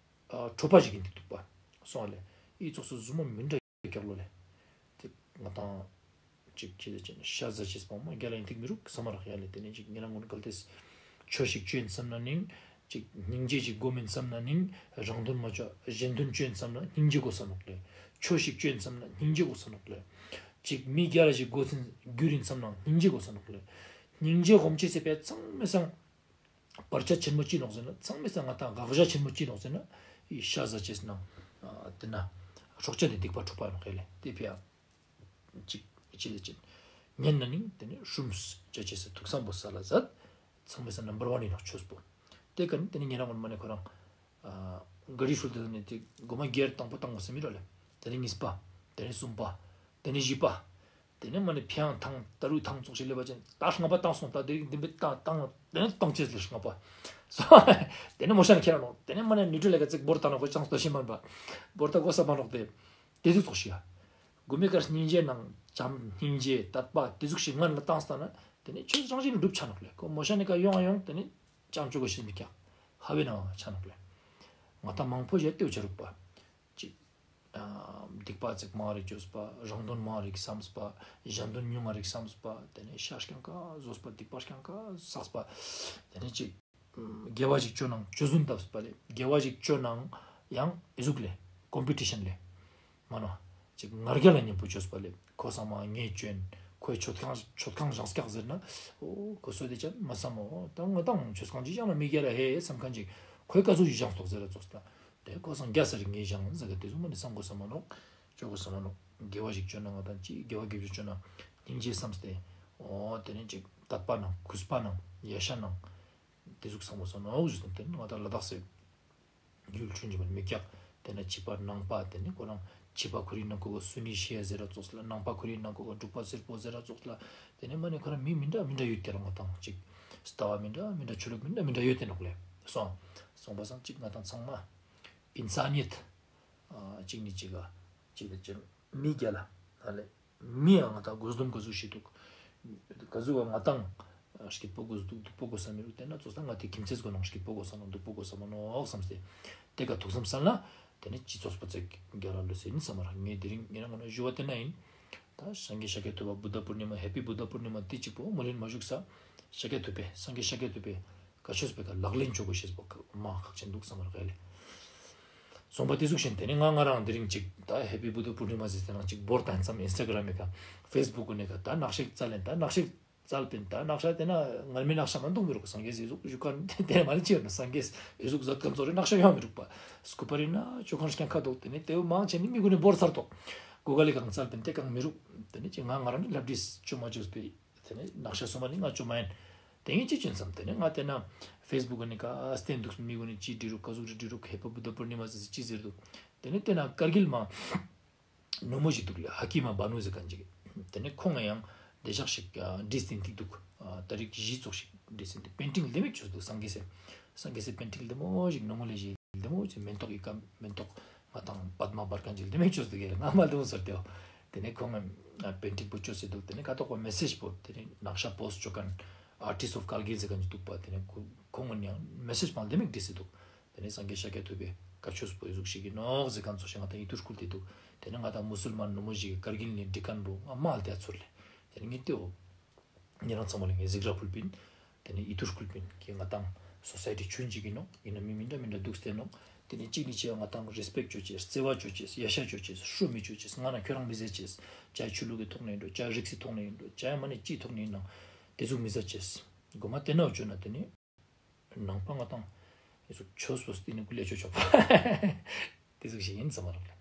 ཨ་ཁྲོ་པ་ཞིག་ཡིན་ཏེ་འདུག་པ་སོང་ལེ། ཨི་ཙོགས་སུ་ཟུ་མོ་མི་འདྲ་ཀྱག་ལོ་ལེ། དེ་ང་ཏང་ཅིག་ཅི་ཟེར་ཅེ་ན་ཤ་ཟ་ཅེས་པོ་མ་རྒྱལ་ལ་ཡིན་ཐིག་མི་རུག་བསམ་མ་རག་ཡ་ལེ། དེ་ནས་ཅིག་ཉེ་རང་ངོ་ནས་གལ་ཏེ་ཆོས་ཤིག་ཅོ་ཡིན་བསམ་ན་ནིང་ཅིག་སྙིང་རྗེ་ཅིག་སྒོམ་ཡིན་བསམ་ན་ནིང་རང་དོན་མ་ཅོ་གཞན་དོན་ཅོ་ཡིན་བསམ་ན་སྙིང་རྗེ་དགོས་ས་ནོག་ལེ། ཆོས་ཤིག་ཅོ་ཡིན་བསམ་ན་སྙིང་རྗེ་དགོས་ས་ནོག་ལེ། ཅིག་མི་རྒྱལ་ལ་ཞིག་དགོས་ཡིན་གྱུར་ཡིན་བསམ་ན་སྙིང་རྗེ་དགོས་ས་ནོག་ལེ། སྙིང་རྗེ་སྒོམ་ཅེས་ཟེར་པའི་ཚང་མའི་སང་བར་ཆད་ཆེན་མོ་ཅི་ནོག་ཟེར་ན། ཚང་མའི་སང་ང་ཏང་དགག་བྱ་ཆེན་མོ་ཅི་ནོག་ཟེར་ན། ཨི་ཤ་ཟ་ཅེས་ནང་ཨ་དེ་ན་སྲོག་གཅོད་དེ་སྡིག་པ་འཁྲུག་པ་ནོག་ལེ། དེ་ཕི་ཡ་ཅིག་ཅི་ཟེར་ཅེ་ན་ཉན་ན་ནིང་དེ་ནས་སྲུང་བྱ་ཅེས་སི་ཐུགས་བསམ་པོ་ས་ལ་ཟད། ཚང་མའི་སང་ནམ་བར་ཝན་ཡིན་ནོག་ཆོས་པོ། དེ་ཀ་ནི་དེ་ནས་ཉེ་རང་ངོ་ནས་མ་ནེ་ཁོ་རང་ཨ་ག་རི་ཧྲུལ་ཏེ་ནི་དེ་གོ་མ་གྱེར་དང་པོ་བཏང་དགོས་སེ་མི་རོ་ལེ། དེ་ནས་གཉིས་པ། དེ་ནས་གསུམ་པ། དེ་ནས་བཞི་པ། དེ་ནས་མ་ནེ་ཕི་ཡང་ཐང་ཏ་རུ་ཐང་ཙོགས་ཤིག་ལེབ་པ་ཅན་ད་ལྔ་པ་བཏང་སོང་། ད་དེ་རིང་འདི་བཏང་བཏང་དེ་ནས་བཏང་ཅེས་ལེ་ལྔ་པ། དེ་ནས་མོ་ཤ་ནི་ཁྱེར་ར་ནོག། དེ་ནས་མ་ནེ་ནིའུ་ཊི་རལ་ལ་ཀ་ཙིག་བོར་ཏང་ན་ཁོ་ཅང་ལྟོས་ཤེས་མན་པ། བོར་ཏ་གོ་ས་མ་ནོག་དེ། དེ་ཟུག་ཙོགས་ཤིག་ཡ། གོ་མའི་ཀ་སྙིང་རྗེ་ནང་བྱམས་སྙིང་རྗེ་དད་པ་དེ་ཟུག་ཤིག་ངན་ལ་བཏང་སྟ་ན་དེ་ནས་ཆོས་རང་བཞིན་གྲུབ་ཆ་ནོག་ལེ། ཁོ་མོ་ཤ་ནི་ཀ་ཡོང་ཡོང་དེ་ནས་ཅང་ཅོ་གོ་ཤེས་མི་ཀྱག། ཧ་བེ་ན་ཆ་ནོག་ལེ། ང་ཏང་མང་པོ་ཞིག་ལྟོས་བྱ་རུག་པ། ཅིག་ཨ་སྡིག་པ་ཙིག་མང་རིག་ཅོས་པ། རང་དོན་མང་རིག་བསམས་པ། གཞན་དོན་ཉུང་ང་རིག་བསམས་པ། དེ་ནས་ཤ་རྐྱང་ཀ་ཟོས་པ། སྡིག་པ་རྐྱང་ཀ་བསགས་པ། དེ་ནས་ཅིག་དགེ་བ་ཞིག་ཅོ་ནང་ཅོ་ཟུན་བཏབས་པ་ལེ། དགེ་བ་ཞིག་ཅོ་ནང་ཡང་ཨི་ཟུག་ལེ། ཀོམ་པི་ཊི་ཤན་ལེ། མ་ནོ། ཅིག་ང་རྒྱལ་ལ་མཉམ་པོ་ཅོས་པ་ལེ། ཁོ་ཚང་མ་ངས་ཅོ་ཡིན། ཁོའི་མཆོད་ཁང་མཆོད་ཁང་བཞེངས་ཀྱག་ཟེར་ན། ཨོ་ཁོ་སོ་དེ་ཅན་མ་བསམ་མོ། ད་ང་ཏང་མཆོད་ཁང་ཅིག་བཞེངས་ན་མི་རྒྱལ་ལ་ཧེ་བསམ་མཁན་ཅིག་ཁོའི་ཀ་ཟུག་ཅིག་བཞེངས་ཏོག་ཟེར་ར་ཙོགས་ལ། དེ་ཁོ་ཚང་རྒྱལ་ས་རིག་ངས་བཞེངས་ཟེར་ག་དེ་ཟུག་མ་ནེ་བསམ་དགོས་ས་མ་ནོག། ཅོ་དགོས་ས་མ་ནོག། དགེ་བ་ཞིག་ཅོ་ན་ང་ཏང་ཅིག་དགེ་བ་དགེ་བ་ཅོ་ན་སྙིང་རྗེ་བསམས་ཏེ། ཨོ་དེ་ནས་ཅིག་དད་པ་ནང་གུས་པ་ནང་ཡ་ཤ་ནང་དེ་ཟུག་བསམ་དགོས་ས་ནོག་ཞུས་ཏེ། དེ་ནས་ང་ཏང་ལ་དྭགས་སི་ཡུལ་ཆུང་ཅིག་མ་ནེ་མི་ཀྱག། དེ་ནས་ཕྱི་པ་ནང་པ་དེ་ནས་ཁོ་རང་ཕྱི་པ་ཁོ་རིའི་ནང་ཁོ་ག་སུ་ནི་ཤེས་ཟེར་ར་ཙོགས་ལ། ནང་པ་ཁོ་རིའི་ནང་ཁོ་ག་འབྲུག་པ་སེར་པོ་ཟེར་ར་ཙོགས་ལ། དེ་ནས་མ་ནེ་ཁོ་རང་མི་མི་འདྲ་མི་འདྲ་ཡོད་དེ་ར་ང་ཏང་ཅིག་ལྟ་བ་མི་འདྲ་མི་འདྲ་ཆོས་ལུགས་མི་འདྲ་མི་འདྲ་ཡོད་དེ་ནོག་ལེ། སོང་སོང་པ་སང་ཅིག་ང་ཏང་ཚང་མ་ཨིན་སཱ་ནི་ཡད་ཨ་ཅིག་ནི་ཅིག་ག་ཅིག་ལ་ཅིག་མི་རྒྱལ་ལ་ཧ་ལེ། མི་ཡང་ང་ཏང་དགོས་དོན་དགོས་ཟུག་ཤིག་འདུག། ག་ཟུག་ག་ང་ཏང་སྐྱིད་པོ་དགོས་འདུག་སྡུག་པོ་དགོས་ས་མི་རུག་དེ་ན་ཙོགས་ད་ང་ཏི་ཁྱིམ་མཚེས་དགོས་ནང་སྐྱིད་པོ་དགོས་ས་ནང་སྡུག་པོ་དགོས་ས་མ་ནོག་བསམ་སྟེ། དེ་ཀ་ཐུགས་བསམ་བསམ་ན་དེ་ནི་སྤྱི་ཚོགས་པ་ཚེ་རྒྱ་ལ་ལོས་ཡིན་བསམ་མ་རག་ངས་དེ་རིང་ངེད་རང་ངོ་ན་ཞུ་བ་དེ་ན་ཡིན། ད་སངས་རྒྱས་ཤཱཀྱ་ཐུབ་པ་བུདྡྷ་པུར་ནི་མ་ཧེ་པི་བུདྡྷ་པུར་ནི་མ་དེ་གཅིག་པོ་མོལ་ལིན་མ་བཞུགས་ས་ཤཱཀྱ་ཐུབ་པའི་སངས་རྒྱས་ཤཱཀྱ་ཐུབ་པའི་བཀའ་ཆོས་པོའི་ཀ་ལག་ལེན་ཆོག་གོ་ཤེས་པོ་མ་ཁག་ཆེན་འདུག་བསམ་མ་རག་ལེ། སོང་པ་དེ་ཟུག་བཞིན་དེ་ནི་ང་ང་རང་དེ་རིང་ཅིག་ད་ཧེ་པི་བུདྡྷ་པུར་ནི་མ་ཟེར་ཏེ་ནང་ཅིག་བོར་ཏང་ཙམ་ཨིན་སྟ་གྲམ་མི་ཀ་ཕེ་སི་བུག་གུན་ནི་ཀ་ད་ནག་ཤེས་རྩལ་ལེན་ད་ནག་ཤེས་རྩལ་པིན་ད་ནག་ཤ་དེ་ན་ངར་མི་ནག་ཤ་མ་འདུག་མི་རུག་སངས་རྒྱས་ཟེར་ཟུག་ཞུ་ཁན་དེ་མ་ནི་ཅི་ཡོད་ན་སངས་རྒྱས་ཟེར་ཟུག་ཟ་ཁན་ཚོ་རེ་ནག་ཤ་ཡོང་མི་རུག་པ། སྐུ་པར་ཡིན་ན་ཅོ་ཁན་ཤ་ཁ་འདུག་དེ་ནི་དེ་བོ་མང་ཆེ་ནི་མི་གུན་ནི་བོར་ཚར་ཏོག་གུ་ག་ལི་གང་རྩལ་པིན་དེ་གང་མི་རུག་དེ་ནི་ཅི་ང་ང་རང་ནི་ལབ་བྲིས་ཅོ་མ་ཅོས་པི། དེ་ནས་ནག་ཤ་སོ་མ་ནི་ང་ཅོ་མ་ཡིན། དེ་ངས་ཅི་ཅོན་སམ་དེ་ནས་ང་དེ་ན་ཕེ་སི་བུག་གི་ནི་ཀ་སྟེན་འདུག་མི་གུན་ནི་ཅི་འབྲི་རུག་ག་ཟུག་རེ་འབྲི་རུག་ཧེ་པི་བུདྡྷ་པུར་ནི་མ་ཟེར་ཅི་ཟེར་འདུག་དེ་ནས་དེ་ན་ཀར་གིལ་མ་ནོ་མོ་ཞིག་འདུག་ལེ་ཧ་ཀི་མ་བ་ནུ་ཟེར་ཁན་ཅིག་དེ་ནས་ཁོང་ང་ཡང་དེ་ཞག་ཞིག་བྲིས་ཏེ་འདུག་ད་རིག་གཞི་ཙོགས་ཤིག་བྲིས་ཏེ་འདུག་པེན་ཊིང་ལྡེ་མོ་ཅོས་འདུག་སངས་རྒྱས་སི་སངས་རྒྱས་སི་པེན་ཊིང་ལྡེ་མོ་ཞིག་ནོ་མོ་ལེ་ཞིག་ལྡེ་མོ་ཅིག་མེན་ཏོག་གི་ཀ་མེན་ཏོག་ང་དང་པདྨ་འབར་ཁན་ཅིག་ལྡེ་མོ་ཅོས་འདུག་གེ་ང་མ་ལྡེ་མོ་ཟེར་ཏེ། དེ་ནས་ཁོང་ང་པེན་ཊིང་པོ་ཅོས་ཏེ་འདུག་དེ་ནས་ཀ་ཏོག་པ་མེ་སེཇ་པོ་དེ་ནས་ནག་ཤ་པོ་སི་ཊི་ཅོ་ཁན་ཨར་ཊིསྚ་ཨོཕ་ཀར་གིལ་ཟེར་ཁན་ཅིག་འདུག་པ། དེ་ནས་ཁོང་ང་ཡང་མེ་སེཇ་མང་ལྡེ་མོ་བྲིས་ཏེ་འདུག་དེ་ནས་སངས་རྒྱས་ཤཱཀྱ་ཐུབ་པའི་བཀའ་ཆོས་པོ་ཨི་ཟུག་ཞིག་ཨིན་ནོག་ཟེར་ཁན་ཙོགས་ཤིག་ང་དང་ཨིད་ཏུ་སྐུལ་ཏེ་འདུག་དེ་ནས་ང་དང་མུ་སུལ་མན་ནོ་མོ་ཞིག་གི་ཀར་གིལ་ནི་འབྲི་ཁན་པོ་ང་མ་ལ་དེ་ཚོར་ལེ། དེ་ནས་ངས་ཏེའོ། ཉེ་རང་ཚང་མ་ལ་ངས་གཟིགས་ར་ཕུལ་པིན། དེ་ནས་ཨིད་ཏུ་སྐུལ་པིན་གི་ང་དང་སོ་སའི་ཊི་ཆུན་ཅིག་ཨིན་ནོག་ཨིན་ན་མི་མི་འདྲ་མི་འདྲ་འདུག་སྟེ་ནོག་དེ་ནས་གཅིག་ནི་ཅི་ཡང་ང་དང་རེས་པེཀྚ་ཅོ་ཅེས་བརྩེ་བ་ཅོ་ཅེས་ཡ་ཤ་ཅོ་ཅེས་ཧྲུ་མི་ཅོ་ཅེས་ང་ན་ཁྱོད་རང་མི་ཟེར་ཅེས་ཅའི་ཆོས་ལུགས་ཀྱི་ཐོག་ནས་ཨིན་འགྲོ་ཅའི་རིགས་སི་ཐོག་ནས་ཨིན་འགྲོ་ཅའི་མ་ནི་ཅིའི་ཐོག་ནས་ཨིན་ནང་དེ་ཟུག་མི་ཟེར་ཅེས་གོ་མ་དེ་ན་ཅོ་ན་དེ་ནས་ནང་པ་ང་དང་ཨི་ཟུག་ཆོས་པོ་སྟེ་ནི་ཀུ་ལེ་ཆོས་ཆོག་པ་དེ་ཟུག་ཞིག་ཨིན་ཙམ་མ་རག་ལེ།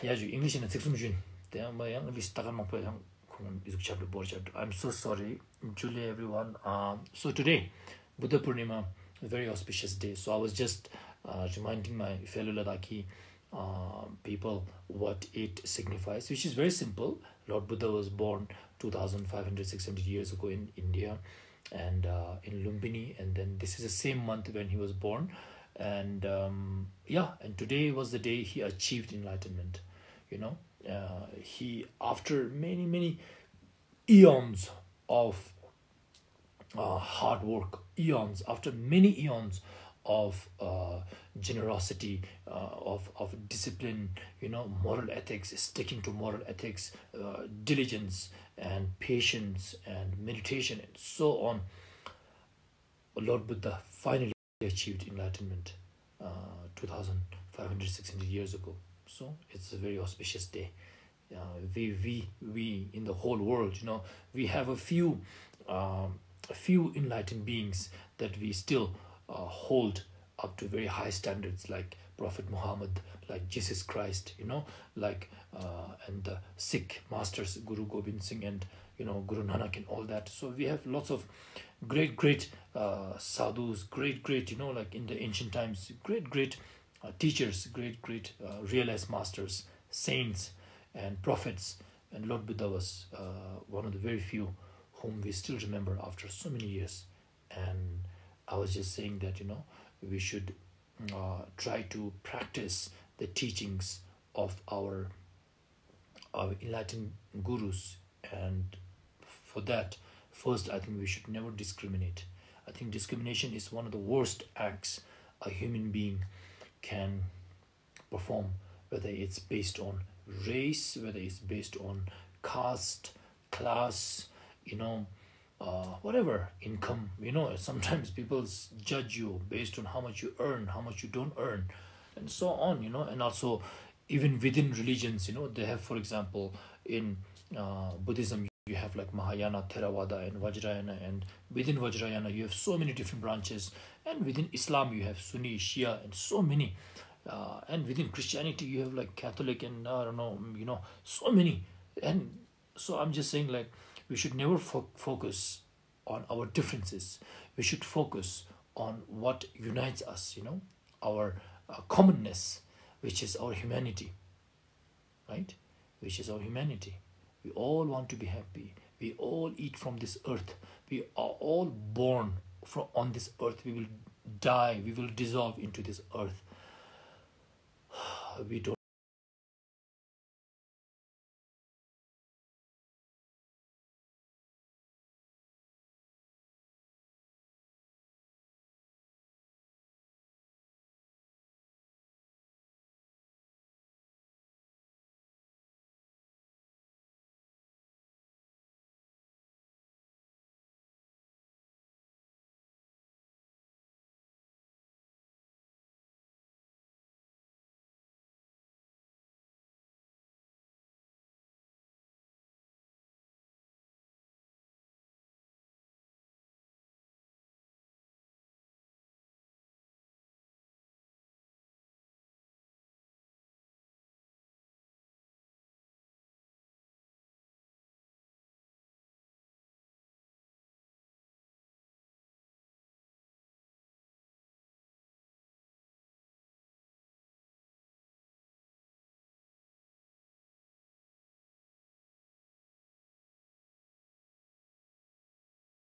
ཡ་ཇུ་ཨིང་ལིཤ་ན་ཚིག་གསུམ་ཞུན། དེ་ཡང་མ་ཡང་ཨིང་ལིཤ་ཏ་ཀར་མང་པོ་ཡང་ཁོང་ཨི་ཟུག་ཆབ་ཏུ་བོར་ཆབ་ཏུ། I'm so sorry. Julie, everyone. Um, so today, Buddha Purnima, a very auspicious day. So I was just uh, reminding my fellow Ladakhi uh, people what it signifies, which is very simple. Lord Buddha was born two thousand five hundred, six hundred years ago in India and uh, in Lumbini. And then this is the same month when he was born. And um, yeah, and today was the day he achieved enlightenment. You know, uh, he, after many, many eons of uh, hard work, eons, after many eons of uh, generosity, uh, of, of discipline, you know, moral ethics, sticking to moral ethics, uh, diligence and patience and meditation and so on. Lord Buddha finally achieved enlightenment uh, two thousand five hundred, six hundred years ago. So it's a very auspicious day. Uh, we, we, we in the whole world, you know, we have a few, um, a few enlightened beings that we still uh, hold up to very high standards, like Prophet Muhammad, like Jesus Christ, you know, like uh, and the Sikh masters, Guru Gobind Singh and you know Guru Nanak and all that. So we have lots of great, great uh, sadhus, great, great, you know, like in the ancient times, great, great uh, teachers, great, great uh, realized masters, saints, and prophets. And Lord Buddha was uh, one of the very few whom we still remember after so many years. And I was just saying that, you know, we should uh, try to practice the teachings of our our enlightened gurus. And for that, first, I think we should never discriminate. I think discrimination is one of the worst acts a human being can perform, whether it's based on race, whether it's based on caste, class, you know, uh, whatever income. You know, sometimes people s- judge you based on how much you earn, how much you don't earn, and so on. You know, and also even within religions, you know, they have, for example, in uh, Buddhism, you have like Mahayana, Theravada, and Vajrayana, and within Vajrayana, you have so many different branches, and within Islam, you have Sunni, Shia, and so many. Uh, and within Christianity, you have like Catholic and I don't know, you know, so many. And so I'm just saying, like, we should never fo- focus on our differences. We should focus on what unites us, you know, our uh, commonness, which is our humanity, right? Which is our humanity. We all want to be happy. We all eat from this earth. We are all born from on this earth. We will die. We will dissolve into this earth. We don't